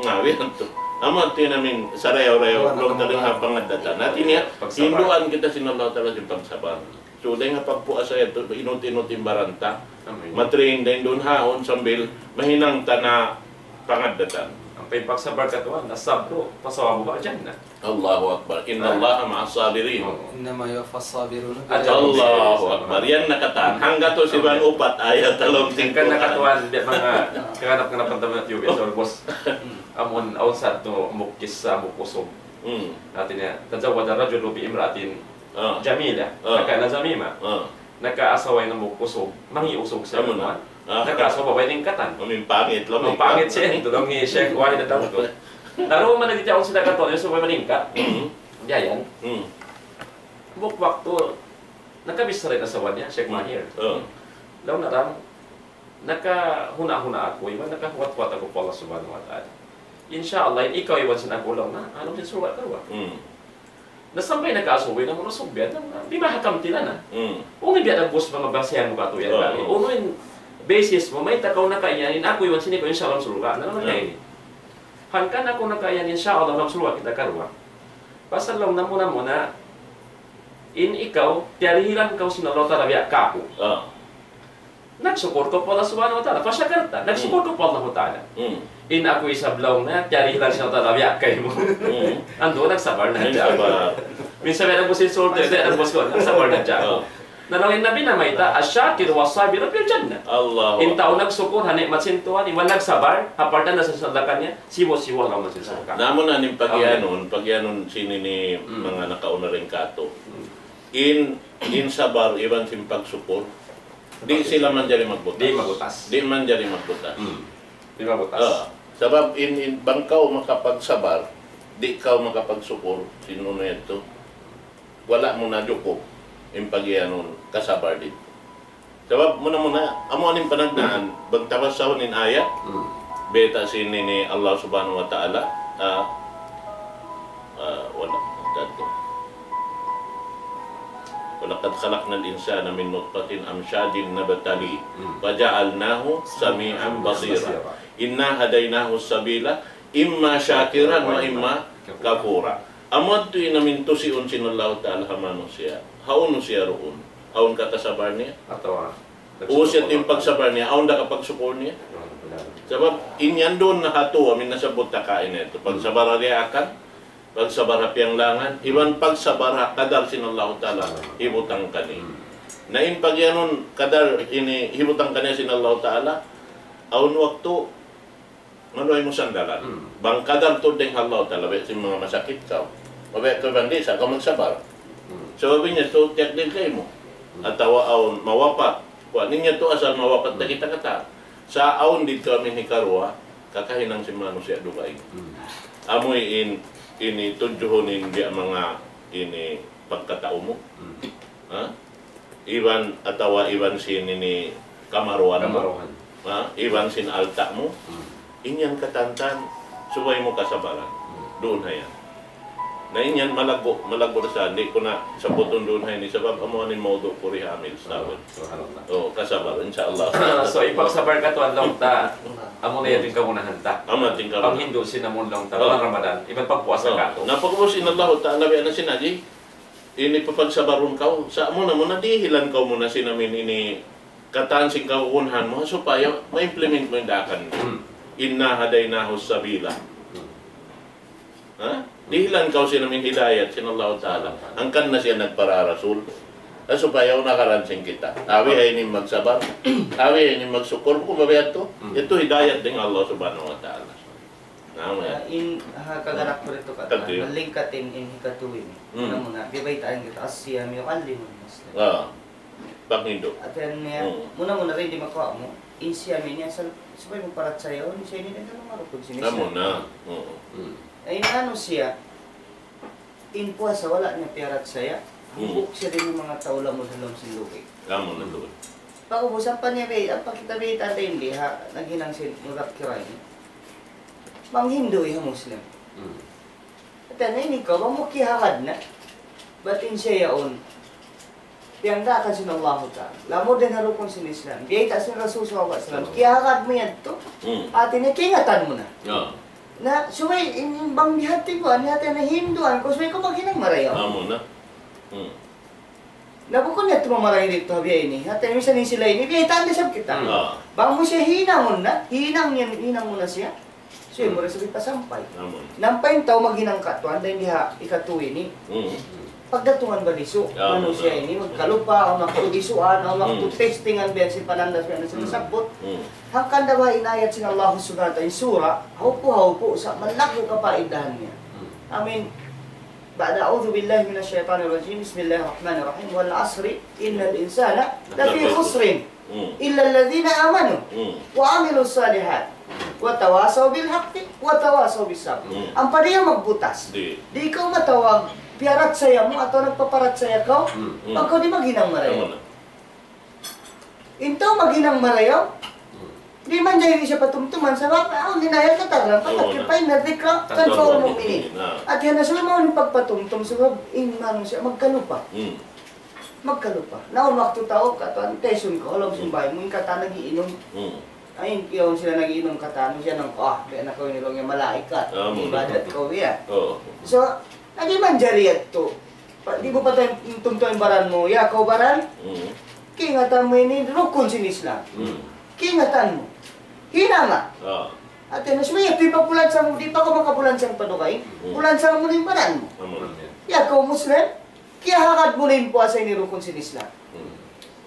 Na, biya' tu. Amu tu in amuin sarayaw-rayaw, Duwa na laung kaw ta dayn ha mangi'. pangaddatan. Hati niya, Pagsabar. hinduan kita sin Allah Ta'ala sin pagsabar. So, dayn ha pagpuasa yadtu, inut-inut in baran ta. Amin. Matrain dayn duun ha yaun sambil mahinang ta na pangaddatan. Ampa in pagsabar katu', الصبر ثوابه الجنة. Allahu Akbar. إن الله مع الصابرين. Oo. إنما يوفى الصابرون أجرهم. Allahu Akbar. Yan na katan. Hanggatus iban upat ayat ha lawm sin Hangkan na Qur'an. katuan, di' manga kahanap-hanapan ta na tiyo, it's almost, amun, awn sa tu, mukis sa, mukusog. Hmm. Hati niya, تزوج الرجل بامرأة Ah. جميلة Ah. فكان زميما. Ah. Nakaasawa in hambuuk usug, mangi' usug siya. Amu na. Ah. Nakaasawa babai lingkatan. Amu in pangit, laung. Amu in pangit siya, laung hi Sheikh Wahid Adamco. Laung man nagtiyawag sila katu', usug babai lingkat. Hmm. Diyan. Hmm. Hambuuk waktu, nakabichara in asawa niya, Sheikh Hmm. Mahir. Ah. Laung niya, nakahuna-huna aku, iban nakahuwat-huwat aku pa Allah Subhanahu wa Ta'ala. Insya Allah, in ikaw iban sin aku laung niya, alam sin surga' karuwa. Hmm. Na sampay nakaasawa na mu na subyan, na, na, بما حكمت لنا. Hmm. Unu in biya' na bus manga basihan mu katu' yan Oh, kami. Oh. Unu in basis mu, mayta' kaw nakaiyan, in aku iban sin ikaw, insya Allah, surga'. Na, na, Hmm. na, ini. Hangkan aku nakaiyan, insya Allah, surga' kita karuwa. Pasal laung niya muna-muna, in ikaw, tiyarihilan kaw sin Allah Ta'ala biya' kāku'. Ah. Nagsukur kaw pa Allah Subhanahu wa Ta'ala. فشكرت. Nagsukur Hmm. kaw pa Allah Ta'ala. Hmm. In aku isab laung niya, tiyarihilan sin Allah Ta'ala biya' kaymu. Hmm. Andu', nagsabar na hadja. Nagsabar. Minsan biya' na bus insulto, biya' na bus kuwan, nagsabar na hadja. Oh. Na laung in Nabi namayta', الشاكر والصابر في الجنة. Allahu In tau Akbar. nagsukur ha ni'mat sin Tuhan, iban nagsabar, ha partan na sin sadakan niya, sibu'-sibu' ha lawm sin surga'. Na amu na in pagiyanun, pagiyanun sin ini Hmm. manga nakauna dayn kātu'. Hmm. In, in sabar, iban sin pagsukur, di' sila manjari magbutas. Di' magbutas. Di' manjari magbutas. Hmm. Di' magbutas. Ah, sabab in, in, bang kaw makapagsabar, di' kaw makapagsukur, sin unu yadtu, wala' mu na jukup in pagiyanun kasabar didtu. Sabab muna-muna, amu ini in panagnaan, bang ta basahun in ayat, Hmm. bayta' sin ini Allah Subhanahu wa Ta'ala, ah, ah, wala', datu. ولقد خلقنا الإنسان من نطفة أمشاج نبتليه Hmm. فجعلناه سميعا بصيرا. إنا هديناه السبيل إما شاكرا وإما كفورا. Amu yadtu in amin tusiun sin Allahu Ta'ala ha manusiya'. Hawnu siya duun? Awn kakasabar niya? Atawa Ubus yadtu in pagsabar niya, awn da kapagsukur niya? Sabab, in yan duun na ha tū, amin nasabbut ta kaina yadtu. Pagsabar ha diyaakan, pagsabar ha piyanglangan, iban pagsabar ha kadar sin Allahu Ta'ala, hibutang kaniya. Hmm. Na in pagiyanun kadar ini hibutang kaniya sin Allahu Ta'ala, awn waktu, maluhay mu sandalan. Hmm. Bang kadar tuud dayn ha Allahu Ta'ala, biya' sin manga masakit kaw. Mabaya' kaw bang di', sa' kaw magsabar. Hmm. Sabab in yadtu, tiyakdir kaymu. Hmm. Atawa awn mawapat. Kuwan, in yadtu asal mawapat na Hmm. kita katan. Sa' awn didtu amin hikaruwa, kakahinang sin manusiya' dugaing. Hmm. Amu in, ini tudjuhun in biya' manga ini pagkatau mu. Hmm. Ha? Iban atawa iban sin ini kamaruan mu. Kamaruan. Ha? Iban sin alta' mu. Hmm. In yan katantan, subay mu kasabaran. Hmm. Duun ha yan. Na in yan malaggu', malaggu' da sa, di' ku na sabbutun duun ha ini, sabab amu ini in mawdu' ku di ha amin sa. Subhanallah. Oh, kasabar, insya Allah. So, in pagsabar katu' adlaw ta, amu na yan in kagunahan ta. Amu na in kagunahan. Panghindu' sin amun laung ta, Oh. bulan Ramadan, iban pagpuasa Oh. katu'. Na pag'ubus in Allahu Ta'ala, biya' na sin Haji, ini papagsabarun kaw, sa' muna-muna dihilan kaw muna sin amin ini katan sin kagunahan mu, supaya ma-implement mu in daakan mu. Hmm. إنا هديناه السبيل. Hmm. Ha? Dihilan kaw sin amin hidayat sin Allahu Ta'ala. Hangkan na siya nagpara rasul. Ha, supaya unakaran sin kita. Awi ha ini magsabar. Awi ha ini magsukur. Bukun ba biya' yadtu? Hmm. Yadtu hidayat dayn ha Allah Subhanahu wa Ta'ala. Naam, ya. Ah, in, ha, kagarak mu didtu ka, Tagdi. Malingkat in, in hikatū ini. Hmm. Muna-muna, biya' baytaan kita, الصيام يعلم المسلم. Ah. Panghindu'. Hati niya, Hmm. muna-muna dayn di makawa' mu, in siyam ini asal, supaya mu parachaya, oh, in siyam ini dayn ha manga rukun sin Islam. Amu na. Hmm. Hmm. Eh, in anu siya, in puasa wala' niya piyarachaya, Hmm. hambuuk siya dayn ha manga tau lamud ha lawm sin lugay. Amu na tuud. Pag'ubus, ampa niya bay, ampa kita bay, tanda in diha, naghinang sin mudhakkirah ini. Manghindu' ha Muslim. Hmm. Hati niya ini kaw, bang mu kiyahagad na. Bat in siya yaun. Piyanggakan sin Allahu Ta'ala. Lamud dayn ha rukun sin Islam. Biyayta' sin Rasul sallallahu alayhi wasallam. Kiyahagad mu yadtu. Hmm. Hati niya, kiyaingatan mu na. Ya. Na, subay, in, in bang bihati ku, ani hati niya hinduan ku, subay ku maghinang marayaw. Amu na. Hmm. Na bukun yadtu mamarayaw didtu ha biya' ini. Hati niya, misan in sila ini, biyaytaan da isab kita. Hmm. Ah. Bang mu siya hinangun na, hinang yan, hinang mu na siya. So, in mu da isab hipasampay. Amu. Nampa in tau maghinang katu', anda in diha hikatū ini. Hmm. Pagdatungan balisu', Ya, manusiya' amu. ini, magkalupa, o magkaugisuan, o Hmm. magkatestingan, biya' sin panandas, biya' sin Hmm. nasabbut. Hmm. Hangkan da ba in ayat sin Allah Subhanahu wa Ta'ala, in sura, haupu'-haupu', sa' malaggu' kapaidahan niya. Hmm. Amin, بعد أعوذ بالله من الشيطان الرجيم. بسم الله الرحمن الرحيم. والعصر إن الإنسان لفي خسر. Mm. إلا الذين آمنوا Mm. وعملوا الصالحات وتواصوا بالحق وتواصوا بالصبر. Mm. Ampa di' magbutas. Di'. Di' kaw matawag, piyaratsaya mu atawa nagpaparachaya kaw, Mm. bang kaw di' maghinang marayaw. Tama na. In tau maghinang marayaw, di' manjari siya patumtuman, sabab, ah, awn in ayat katan, فذكر فإن الذكرى تنفع المؤمنين. Na. Hati niya subay mawn in pagpatumtum, sabab in manusiya' magkalupa. Mm. Magkalupa. Na, awn waktu tau, katan, taysun kaw, ha lawm Mm. sambahayang mu, in katan nag-iinum. Mm. Ay, in, yaun sila nag-iinum katan, siya nang, ah, biya' na kaw ini laung niya malaikat. Ah, mm. Ibadat kaw, ya. Oo. So, di' manjari yadtu. Pa, di' mu pa tumtuman in baran mu, ya kaw baran. Mm. Kaingatan mu ini rukun sin Islam. Mm. Kaingatan mu. Hinanga. Ah. Hati niya subay, di' pa bulansang, di' pa kaw makabulansang pa dugaing. Mm. Bulansang mu in baran mu. Amun. Ya kaw Muslim, kiyahagad mu in puasa ini rukun sin Islam. Mm.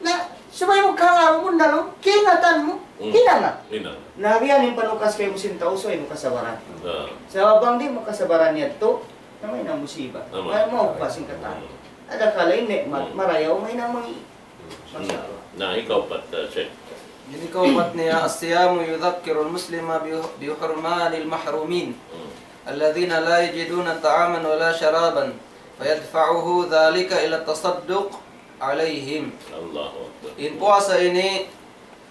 Na, subay mu kaingatan mu, na laung, kaingatan mu, Mm. hinanga. Hinanga. Na, biya' yan in panukas kaymu sin tau, subay mu kasabaran. Ah. Sabab bang di' mu kasabaran yadtu, na mahinang musiba. Amun. Mahinang maupas in katan. Mm. Adakala in nikmat, Mm. marayaw, mahinang mangi'. Masha Allah. Na, hikaupat, uh, Sheikh. Hikaupat niya, الصيام يذكر المسلم بح-، بحرمان المحرومين. Mm. الذين لا يجدون طعاما ولا شرابا فيدفعه ذلك إلى التصدق عليهم. Allahu Akbar. In puasa ini,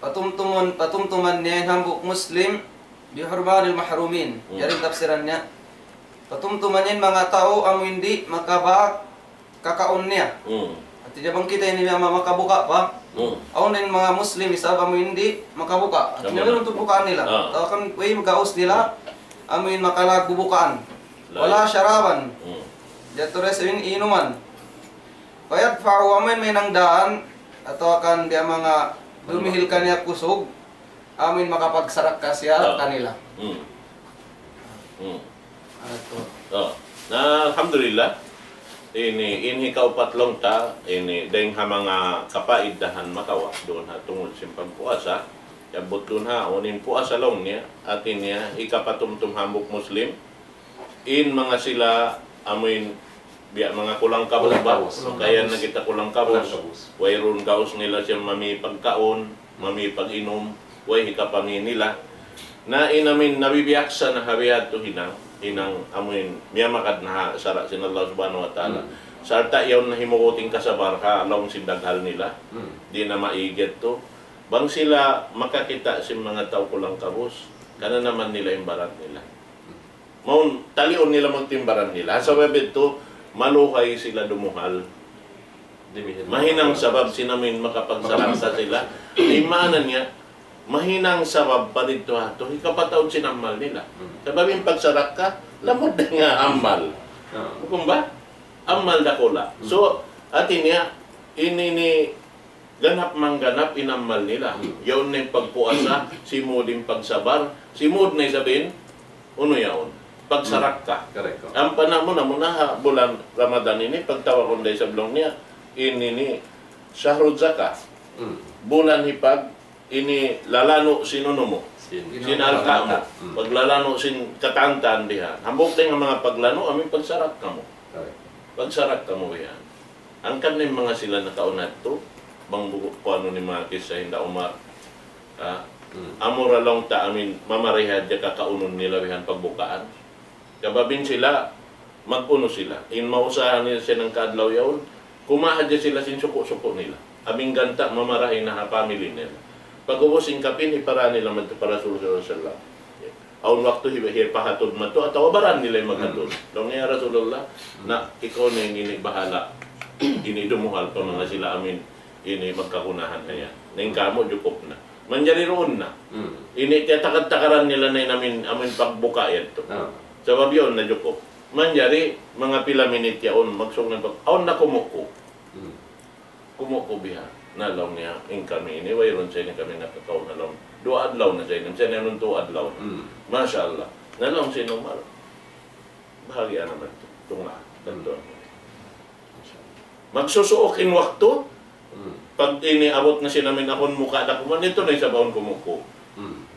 patumtuman, patumtuman niya in hambuuk Muslim, بحرمان المحرومين. Mm. Yari in tafsiran niya. Patumtuman niya in manga tau amu in di' makabak kakaun niya. Mm. Hati niya bang kita ini manga makabuka' pa. Mm. Awn in manga Muslim isab amu in di' makabuka'. Hati niya wayruun tuud bukaan nila. Ah. Atawa kan way gaus nila, amu in makalag bubukaan. Lain. ولا شرابا. Mm. Di' tuud sa in inuman. فيدفعه, amu in mahinang daan, atawa kan biya' manga dumihil kaniya kusug, amu in makapagsarakka siya Ah. Kanila. Mm. Mm. Atu. Oh. Na, alhamdulillah. Ini, in hikaupat laung ta, ini, dayng ha manga kapaidahan makawa', duun ha tungud sin pagpuasa. Yabut duun ha, awn in puasa laung niya, hati niya, hikapatumtum hambuuk Muslim, in manga sila, amu in, biya' manga kulang kabus ba? Kulang kabus. Kaya na kita kulang kabus. Kulang kabus. Wayruun gaus nila siya mami pagkaun, mami pag-inum, way hikapami nila. Na in amu in nabibiyaksa na ha biya' yadtu hinang, hinang amu in miyamagad na ha sara' sin Allah Subhanahu wa Ta'ala. Hmm. Sarta' yaun na himukuting kasabar ha laum sin daghal nila. Hmm. Di' na maig yadtu. Bang sila makakita' sin manga tau kulang kabus, kananaman nila in baran nila. Mawn, taliun nila magtimbaran nila. Sabab yadtu, maluhay sila dumuhal. Mahinang sabab sin amu in makapagsarakka sila. In maana niya, mahinang sabab pa didtu ha yadtu, hikapataud sin amal nila. Hmm. Sabab in pagsarakka, lamud dayn ha amal. Ah. Bukun ba? Amal dakula'. Hmm. So, hati niya, ini ni ganap mangganap in amal nila. Hmm. Yaun na in pagpuasa, simud in pagsabar, simud na isab in, unu yaun, pagsarakka. Hmm. Correct. Ampa na muna, muna ha bulan Ramadan ini, pagtawagun da isab laung niya, ini ni shahrul zakah. Hmm. Bulan hipag, ini lalanu' sin unu mu. Sin. Sin alka' mu. Hmm. Paglalanu' sin katantan diha. Hambuuk dayn ha manga paglanu', amu in pagsarakka mu. Correct. Pagsarakka mu yan. Hangkan in manga sila nakauna yadtu, bang bu-, kuanun in manga kissa hinda Umar. Ha? Hmm. Amura laung ta amu in mamarayaw hadja kakaunun nila bihan pagbukaan. Sabab in sila, mag-unu sila. In mausaha nila sin hangka adlaw yaun, kumawa' hadja sila sin suku'-suku' nila. Amu in ganta' mamarayaw na ha family nila. Pag'ubus in kapin, hipara nila madtu pa Rasul sallallahu alayhi wasallam. Awn waktu hi-, hipahatud madtu atawa baran nila in maghatud. Hmm. Laung niya, "Ya Rasulullah, na ikaw na in ini bahala'. Ini dumuhal pa manga sila amu in ini magkagunahan kaya. Na in kamu jukup na." Manjari duun na. Hmm. Ini tiyatagad-tagaran nila na in amu in, amu in pagbuka' yadtu. Ah. Sabab yaun na jukup. Manjari manga pila minit yaun, magsug na pag-, awn na kumuku. Hmm. Kumuku biha. Na laung niya, in kami ini, wayruun sa ini kami nakakaun na laung. Duwa adlaw na sa ini, sa ini anun tu adlaw. Hmm. Masha Allah. Na laung sin Umar, bahagia naman tu. Tunga. Hmm. Tantu. Magsusuuk in waktu, hmm, pag ini abut na sin amu in akun muka' da kuman, yadtu na isab awn kumuku. Hmm.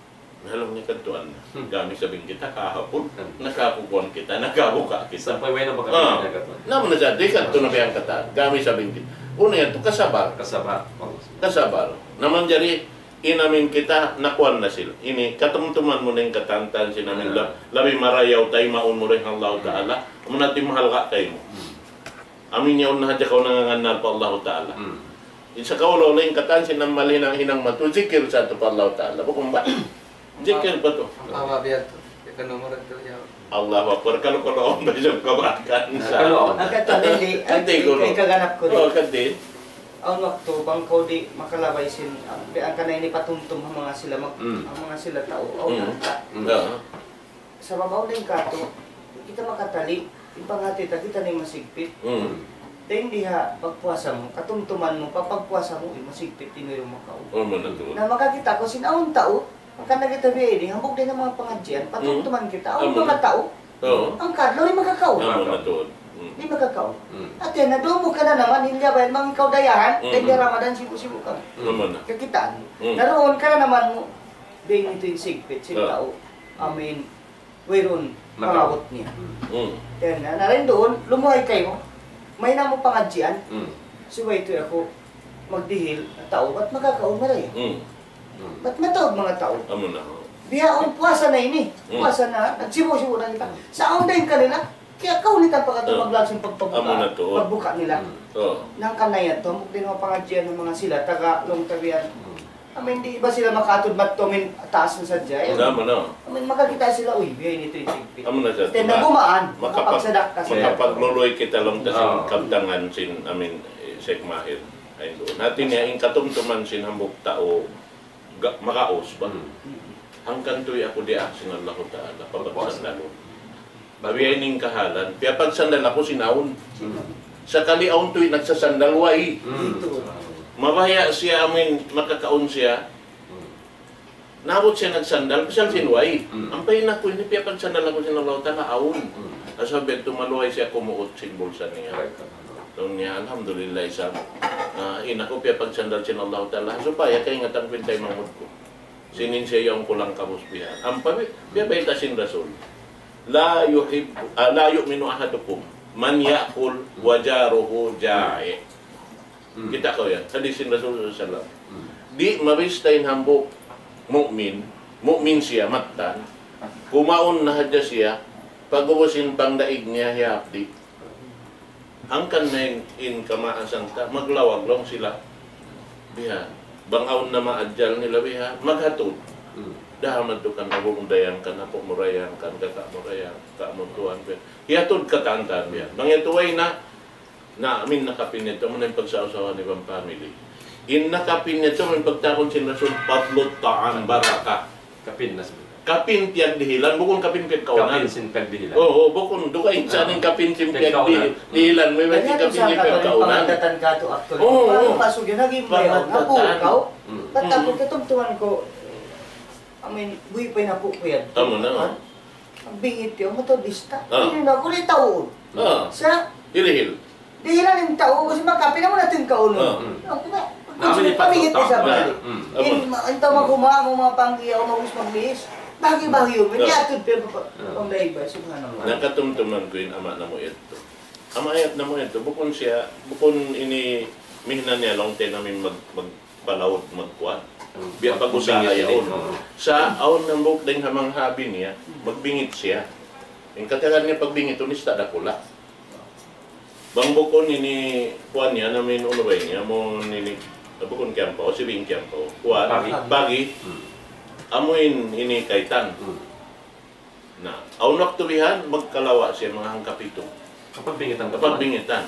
Laung niya, "Kadtuan na. Hmm. Gami sabing kita kahapun, hmm, nakakukuan kita, nakabuka kita." Sampay way na baka Ah. kita katuan. Namu na sa, di kadtu na biya' katan. Gami sabing kita. Unu yan tu, kasabar. Kasabar. Kasabar. Na manjari, in amin kita, nakuan na sila. Ini, katumtuman mu na in katantan sin amin Ah. la-, labi marayaw, taymaun mu dayn ha Allahu Hmm. Ta'ala. Amun hati mahal ka kaymu. Hmm. Amin yaun na hadja kaw nangangannal pa Allahu Ta'ala. Hmm. In sa kaw law, lain katan sin amal hinang, hinang matu, zikir sa tu pa Allahu Ta'ala. Bukun ba? Zikir pa tu. Ang pama biya' tu. Ika nomor tu ya. Allahu Akbar. Kalu, kalu, awn ba siyang kabakan sa? Kalu, awn. Ang katan, hindi. Kanti Ang, ko, no? Ang kaganap ko, Oh, di. Kanti. Awn waktu, bang kaw di' makalabay sin, ang, ang kanay ini patumtum ha manga sila, mag-, Mm. ha manga sila tau. Awn Mm. kanta. Mm. Ah. Sabab awn dayn katu', kita makatali', in panghati ta, kita na in masigpit. Mm. Dayn di ha pagpuasa mu, katumtuman mu, pa pagpuasa mu, in masigpit, in wayruun makaun. Oh, amu na tuud. Na makakita' kaw sin awn tau, hangkan na kita biya' ini, hambuuk dayn ha manga pangadjian, Mm. patumtuman kita, awn Amu na. manga tau, Oo. hangkan, di' makakaun. Amu na tuud. Mm. Di' makakaun. Mm. Hati niya, duun mu kananaman, in liyabayan, bang ikaw dayahan, Mm. dayn di ha Ramadan, sibu'-sibu' ka. Amu na. Kakitaan mu. Mm. Na duun kananaman mu, dayn itu in sigpit, sin Oo. tau. Amin. Wayruun Makaw. pangabut niya. Mm. Yan na, na rin duun, lumuhay kaymu. Mahinang mu pangadjian. Mm. Subay tuud aku magdihil, tau, bat makakaun marayaw. Mm. Mm. Bat mataud manga tau. Amu na. Bihaun puasa na ini. Mm. Puasa na, nagsibu'-sibu' na kita. Mm. Sa' awn dayn kanila, kaya kaw nita pa katu Oh. maglansing pag-, pagbuka, Amu na tuud. pagbuka nila. Mm. Oh. Nang kanaya to, hambuuk dayn ha pangadjian ha manga sila, taga Lawng Tabian. Mm. Amin, di' ba sila makaatud madtu, amin, taas na sadja, eh? Wala' man, no? Amin, makakita' sila, "Uy, biya' ini tu in sigpit." Amu na sa, Then, diba? nagumaan, Makapag-, makapagsadaka sila. makapagluluy kita laung ta sin Ah. kabtangan sin, amin, eh, Sheikh Mahir. Ay, duun. Hati niya, in katumtuman sin hambuuk tau, ga-, makaus ba? Hmm. Hangkan tuud aku diyaak sin Allahu Ta'ala, papagsandalun. Biya' ini in kahalan, piyapagsandal aku sin awn. Hmm. Sakali awn tuud nagsasandal, way. Hmm. Ito. Mabaya' siya, amin, makakaun siya. Hmm. Naabut siya nagsandal, pasal sin way. Hmm. Ampa in aku ini, piyapagsandal aku sin Allahu Ta'ala, awn. Hmm. Asal biya' tu maluhay siya kumuut sin bulsa niya. Correct. Laung niya, "Alhamdulillah, isab. Ah, in aku piyapagsandal sin Allahu Ta'ala, supaya kaingatan ku in taymanghud ku. Sin in siya yaun kulang kabus bihan." Ampa bi-, biya' bayta' sin Rasul. "La yuhibbu, ah, la yu'minu ahadukum man ya'kul wa jaruhu ja'i'." Hmm. Kita' kaw yan. Hadis sin Rasul sallallahu alayhi wasallam. Hmm. Di' mabista in hambuuk mu'min, mu'min siya, mattan, kumaun na hadja siya, pag'ubus in pangdaig niya hiyapdi'. Hangkan na in, in kamaasan ta, maglawag laung sila. Biha, bang awn na maadjal nila biha, maghatud. Hmm. Daha madtu kan abu' mu dayahan, kan apu' mu dayahan, kan kaka' mu dayahan, kaka' mu tuwan, biha. Hiyatud katan-katan biha. Bang yadtu way na, na amin nakapin yadtu, amu na in pagsausawa niyu bang family. In nakapin yadtu, amu in pagtawagun sin Rasul, fadlut ta'am barakah. Kapin na sabi. Kapin piyagdihilan, bukun kapin piyagkaunan. Kapin sin piyagdihilan. Oo, bukun. Dugaing sa Ah. amin kapin sin Piyagkaunan. piyagdi-, dihilan. May Kanya kapin sin sa piyagkaunan. pangandatan ka tu, actually. Oo, Ano oo. pa, so, yun, naging mayaw. Pangandatan. Nabukaw. Mm. Ba't ako Mm. katumtuman ko, I mean, buhi pa in apu' ku yan. Tama na. Ha? Ang bingit yun, Metodista. Ah. Hindi na ako rin tao. Ah. Sa Hilihil. Dihilan in tau, kasi makapin naman natin kauno. Ah. Ang kita, Namin pamingit ipatutang. sa pamili. Mm. In, ma-, in tau maghuma, mga panggiya, o magus magbihis. Bahagi-bahagi yun. Hindi Ah. atud pero pa, Ah. pangdaiba, subhanallah. Nakatumtuman ku in ama' namu' yadtu. Ama' yadtu namu' yadtu, bukun siya, bukun ini mihna niya laung ta in amin mag-, magpalaud, magkuan. Mm. Biya' pag-usaha Magbingit yaun. Din. Oo. Sa' awn hambuuk dayn ha manga hobby niya, magbingit siya. In katiyakan niya pagbingit, unista dakula'. Bang bukun ini, kuan niya, namin unu ba ini, amu ini, bukun kiyampaw, sibing kiyampaw. Kuan, Bagi. bagi. Hmm. Amu in, ini kaitan. Hmm. Na, awn waktu bihan, magkalawa' siya, manga hangkapitu. Kapag bingitan. Kapag bingitan.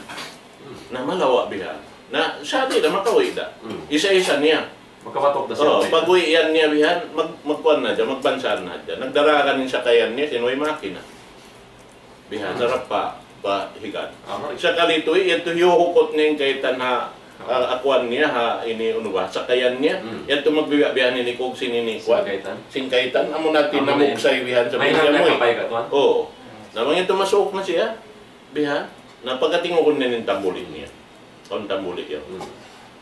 Hmm. Na, malawa' bihan. Na, sabi na, makawi' da. Hmm. Isa-isa niya. Makabatok da siya. Oh, pag-uwi' yan niya bihan, mag-, magkuan na dyan, magbansan na dyan. Nagdaragan in sakayan niya, sin way makina. Bihan, Hmm. harap pa, pa higad. Ah, mari. Sakali tuwi', yadtu hiyuhukut niya in kaitan ha, Ah. ah, akuan niya, ha, ini, unu ba, sakayan niya. Hmm. Yadtu magbiya'-biya' ini kug sin ini, Sin kuan. kaitan. Sin kaitan, amu na in Ah, mari. namuksay bihan sa May bihan nang niya, muwi'. nakapay ka, kuan? Oo. Na bang yadtu masuuk na siya, bihan, na pagkatingugun niya in tambuli niya. Awn tambuli yan. Hmm.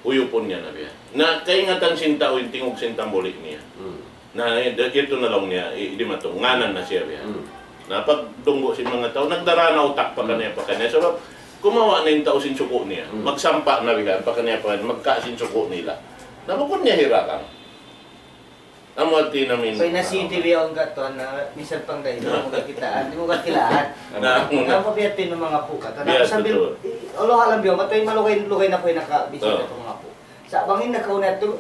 Uyupun niya na biya'. Na kaingatan sin tau in tingug sin tambuli niya. Hmm. Na, eh, da-, yadtu na laung niya, i-, di' matu, ngānan na siya biya'. Hmm. Na, pagdungug sin manga tau, nagdarā na utak pa kaniya, pa kaniya. Sabab, kumawa' na in tau sin suku' niya. Hmm. Magsampa na biya', pa kaniya, pa kaniya, magka sin suku' nila. Na, bukun niya hirakang. Amu hāti namin. So, in a city biya' yaun katuan na, minsan pang dayn, di' mu kakitaan, di' mu kakilahan. Na, na, na, biya' hāti in manga apu' katan. Biya' sambil, tuud. I-, Allah alam biya', matay malugay, lugay na aku in nakabisita pa manga apu'. Sa' bang in nakauna tu,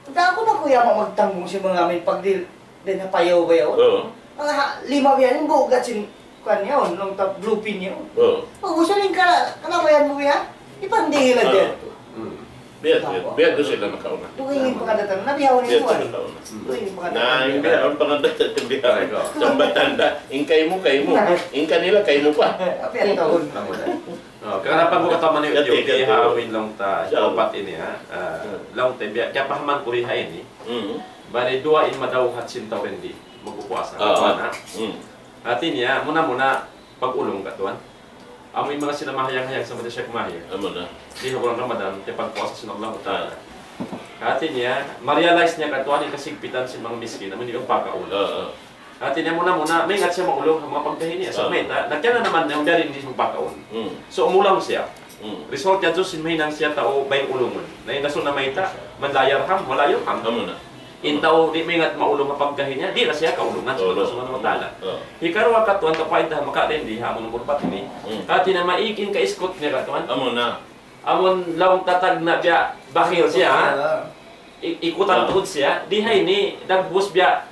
Punta aku na kuya, ma-, magtanggung sin manga amin pagdil, dayn ha payaw-bayaw. Oo. Manga ha-, lima biya' yan, bugat sin, kuwan yaun, laung ta blue pin yaun. Oo. Pag-usa in kala-, kalabayan mu biya', ipandihil na diyan. Hmm. Biya', biya', biya' tu sila nakauna. Dugaing in pangadatan, na biya' ini. Biya' tu nakauna. Dugaing in pangadatan. Na, in biya', in pangadatan, in biya'. Correct, oo. Jambatan da. In kaymu, kaymu. Na. In kanila, kaymu pa. Biya' tahun. Tama na. Oh, kaganapan ku katan man ini, Yati, yati. Ha amin laung ta, Insya Allah. Upat ini, ha. Ah, hmm. Laung ta, biya', kiyapahaman ku di ha ini. Hmm. Bali, duwa in madawhat sin tau di' magpupuasa. Ah, katuan, ah. Ha? Hmm. Hāti niya, muna-muna, pag-ulung katuan. Amu in manga sila mahayang-hayang sama di Sheikh Mahir. Amu na. Di ha bulan Ramadan, kiyapagpuasa sin Allah Ta'ala. Ah. Hāti niya, ma-realize niya katuan, in kasigpitan sin manga miskin, amu in pagkaun. Ah, ah. Hāti niya muna-muna, maingat siya maulung ha manga pagkahi niya. So, ah, mayta', na kaya na naman niya, umbiya' di' magpakaun. Hmm. So, umulang siya. Hmm. Result niya, sin mahinang siya tau, bang ulungun. Na in Rasul na mayta', "Man la yarham, wa la yurham." Amu na. In tau di' maingat maulung ha pagkahi niya, di' na siya kaulungan sa Allah Subhanahu wa Ta'ala. Oh. Hikaruwa katuan, kapaidahan, makarin di ha amun kurbat ini. Hmm. Hāti niya maig in kaiskut niya katuan. Amu na. Amun laung ta tagna' biya' bakhil siya, ha? Ah. I-, ikutan tuud siya, di ha ini, dagbus biya',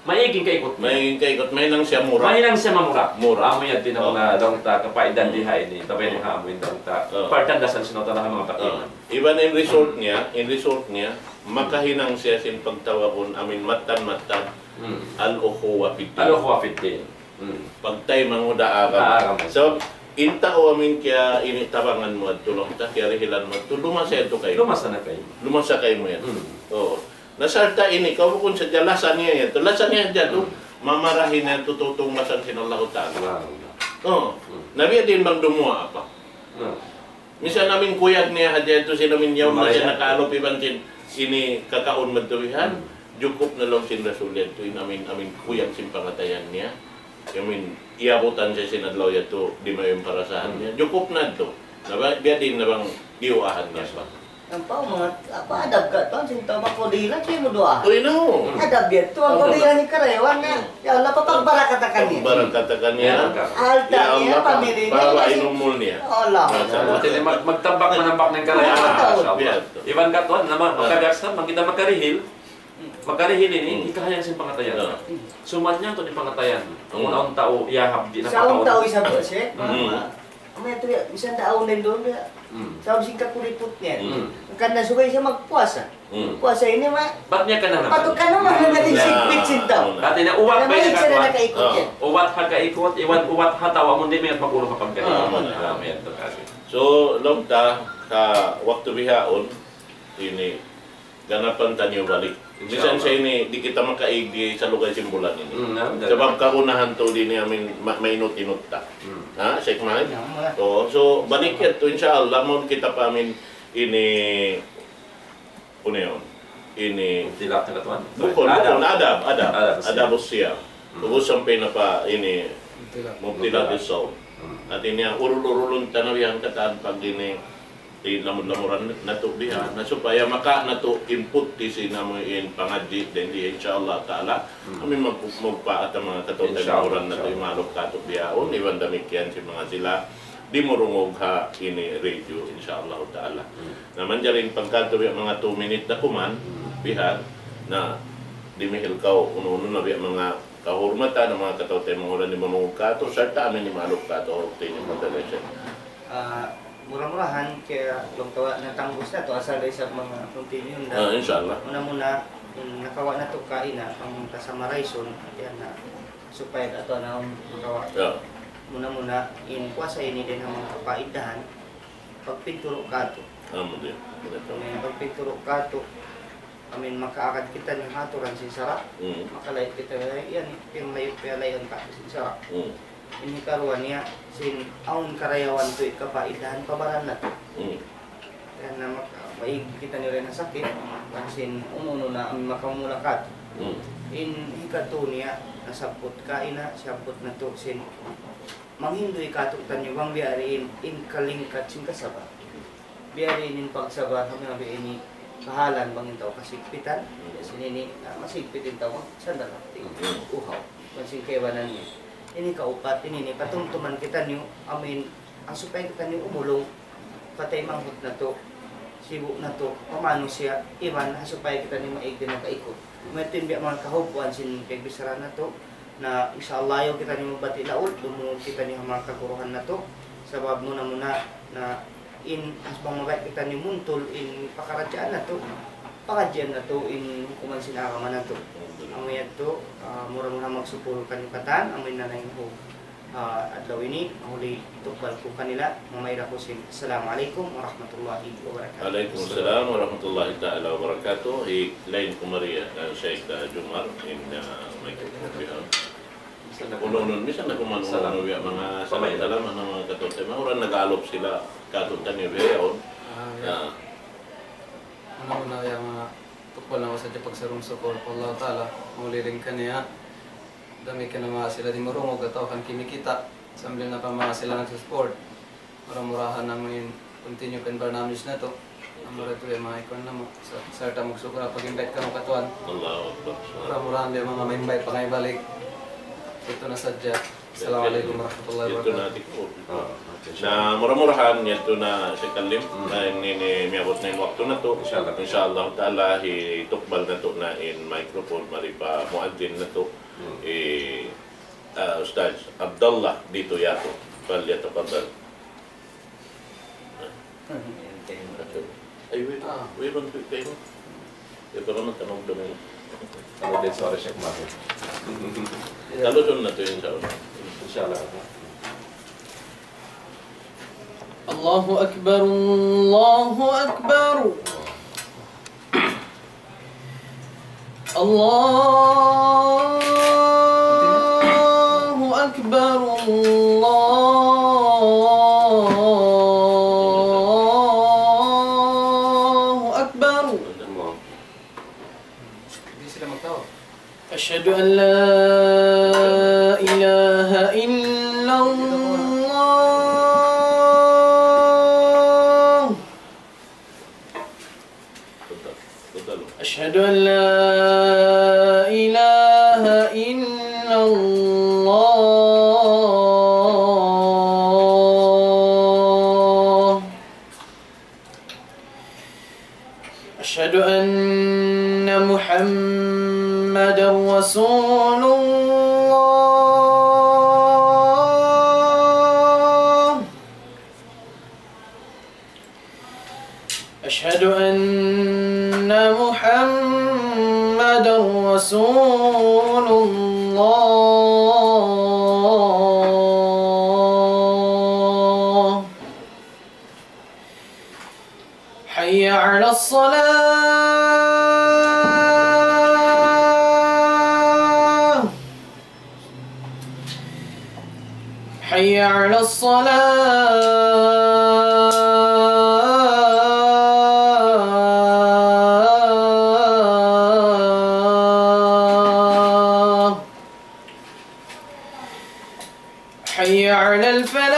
maig in kaikut niya. Maig in kaikut, mahinang siya mura. Mahinang siya mamura. Mura. Amu yan, di na muna laung ta kapaidahan di ha ini, tabay di ha amu in laung ta. Oh. Pagtandasan sin Allah Ta'ala ha manga bakhil. Oh. Iban in result niya, in result niya, makahinang siya sin pagtawagun amin mattan-mattan, hmm, al-ukhuwa fid din. Al-ukhuwa fid din. Hmm. Pagtaymanghud ha agama. Ha agama. So, in tau amin kiya ini tabangan mu adtu laung ta, kiyarihilan mu adtu, lumasa yadtu kaymu. Lumasa na kaymu. Lumasa kaymu yan. Hmm. Oo. Na sarta' ini, kaw bukun sadja lasa niya yadtu. Lasa niya yadtu, hmm, mamarahi niya yadtu, tutungbasan sin Allahu Ta'ala. Wow. Oo. Hmm. Na biya' diin bang dumuwaa pa. Hmm. Minsan amin kuyag niya hadja yadtu sin amin yaun na siya nakaalup iban sin ini kakaun madtu bihan. Hmm. Jukup na laung sin Rasul yadtu in amin, amin kuyag sin pangatayan niya. Amin iyabutan siya sin adlaw yadtu di' mayan parasahan niya. Hmm. Jukup na yadtu. Na ba-, biya' diin na bang diyuwaahan niya pa. Ampa, manga, apa, adab katuan, sin tau makudilan, siya mu duwaa. Uy, no. Adab yadtu, in kudilan in karayawan na. Hmm. Ya Allah, papagbarakatan niya. Pagbarakatan niya. Ya Allah. Alta' niya, pamilya niya, pahaba' in umul niya. Allah. Masya Allah. Jadi, mag-, magtambak-manambak na in karayawan. Masya Allah. Iban katuan, nama, makabiaksa, bang kita makarihil, makarihil ini, hmm, hikahayan sin pangatayan. Ya. Suman niya tu di' pangatayan. Hmm. Awn tau, ya, habdi na pangatayan. Sa awn tau isab, Sheikh. Hmm. Amu yadtu ya, misan da awn na in duun ya. Hmm. Sabab sin kakuriput niya. Hmm. Hangkan na subay siya magpuasa. Hmm. Puasa ini ma-, bat niya ka na naman. Patut ka naman na naging sigpit sin tau. Hati na uwat na ba maig siya na katuan? Nakaikut yan. Uwat ha kaikut, iban uwat ha tau amun di' maingat mag-ulung ha pagkahi. Ah, amu na. Amu yan tu kasi. So, laung ta, ha waktu bihaun, ini, ganapan taniyu balik. Insya Allah. Minsan sa ini, di' kita makaig di salugay sin bulan ini. Hmm, na, na. Sabab kagunahan tu di' niya amin ma-, mainut-inut ta. Hmm. Ha, Sheikh Mahir? Ya, mula. Oo, so, balik yadtu, insya Allah, mawn kita pa amin ini, unu yaun? Ini. Mubtilat na katuan? Bukun, adab. Bukun, adab, adab. Adab siyam. Adab siyam. Hmm. Ubus sampay na pa ini, mubtilat. Mubtilat. Mubtilat is-sawm. Hmm. Hati niya, urul-urulun ta na bihan katan pag ini, in lamud-lamuran natu' biha, na supaya maka natu' input di sin amu in pangadji' dayn di, insya Allah Ta'ala. Hmm. Amin mag-, magpaat in manga kataw-taymanghuran natu' imaluk katu' bihaun, iban damikkiyan sin manga sila dimurungug ha ini radio, insya Allah Ta'ala. Hmm. Na manjari in pagkadtu biya' manga two minute da kuman, hmm, bihan, na dimihil kaw, unu-unu na biya' manga kahurmatan, in manga kataw-taymanghuran dimurungug katu', sarta' amin imaluk katu', ha waktu ini, madala siya. Ah, mura-murahan kaya laung ta wala' na tangbus natu', asal da isab manga continue da. Ah, insya Allah. Muna-muna, in nakawa' natu' kaina, pang ta summarizun, yan na, supaya katu' na makawa'. Ya. Muna-muna, in puasa ini dayn ha manga kapaidahan, pagpinturu' katu'. Alhamdulillah. Betul. Amin, pagpinturu' katu'. Amin, makaagad kita niya ha aturan sin sara'. Hmm. Makalay' kita, yan, piyalayu', piyalayu' katu' sin sara'. Hmm. Ini karuwa niya, sin awn karayawan tuud kapaidahan pa baran natu'. Hmm. Yan na maka-, maig kita niya dayn ha sakit, pag sin unu-unu na, amin, makamula katu'. Hmm. In hikatu niya, nasabbut kaina, siyabbut natu' sin manghindu' katu'taniyu bang biya' diin in kalingkat sin kasaba'. Biya' diin in pagsaba', kami nga biya' ini kahalan bang in tau kasigpitan. Hmm. Sin ini, ah, masigpit in tau, sandal hati. Hmm. Uhaw. Bang sin kaibanan niya. Ini kaupat, ini, ini patumtuman kitaniyu, amin, ha supaya kitaniyu umulung, patay manghud natu', sibu' natu', pamanusiya', iban ha supaya kitaniyu maig di' nakaikut. Mayta' in biya' manga kahugpuan sin pagbichara natu', na insya Allah ayaw kitaniyu magbati' laud, dumungug kitaniyu ha manga kaguruhan natu', sabab muna-muna na in asbang mabaya' kitaniyu muntul in pakaradjaan natu', pangadjian natu' in hukuman sin agama natu'. Amu yadtu, ah, mura-murahan magsukul kaniyu katan, amu in nanaimhug ah, adlaw ini, mahuli tukbal ku kanila, mamaid aku sin. Assalamu alaykum warahmatullahi wabarakatuh. Alaykum salam warahmatullahi ta'ala wabarakatuh. Hi, lain ku mari, ah, Sheikh, ah, Jumar, in, ah, may kukuha biya'. Unun-unun, misan na kuman unun-unun biya' manga salam-salam, manga katu'taniyu, manga orang nag-aalop sila, katu'taniyu biya' yaun. Ah, ya. Ah. Muna-muna ya manga tukbal namu' sadja pagsarung-sukul pa Allah Ta'ala, mahuli dayn kaniya. Damikkiyan na manga sila dimurungug atawa kan kimikita', sambil na pa manga sila nagsusupport. Mura-murahan amu in continue kan barnamij natu'. Amura tuud in manga ikuan namu', sa-, sarta' magsukul ha pag-invite kamu katuan. Allahu Akbar. Mura-murahan biya' manga ma-invite pa kamu balik. Yadtu na sadja. Assalamu alaykum warahmatullahi wabarakatuh. Yadtu na, tikul. Ah, okay. Na mura-murahan, yadtu na Sheikh Kalim. Hmm. Na ini, ini miyabut na in waktu natu'. Insha Allah. Insha Allah Ta'ala, hitukbal natu' na in microphone, mari pa muazzin natu'. Hmm. Eh, ah, Ustadz Abdullah Dito Yato. Falyatafaddal. Ay, wait. Ah. Wait, wait, wait, wait. Eh, para magtanong daw mo. Ano din, sorry, Sheikh Mahir. Talusun natu' in sa' una. Insha Allah. الله أكبر، الله أكبر. الله أكبر، الله أكبر. أشهد أن لا إله إلا الله. أشهد أن لا إله إلا الله. أشهد أن محمدا رسول الله. أشهد أن محمدا رسول الله. حي على الصلاة. حي على الصلاة. حي على الفلاح.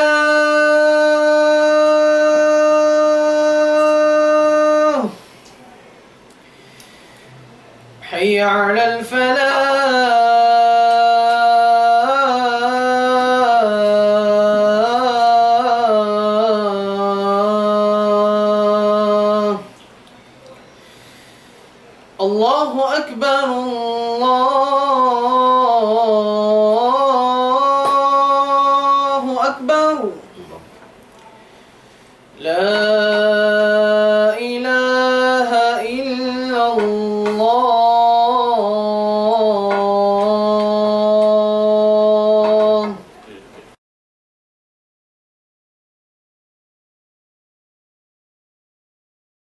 حي على الفلاح. الله أكبر، الله أكبر.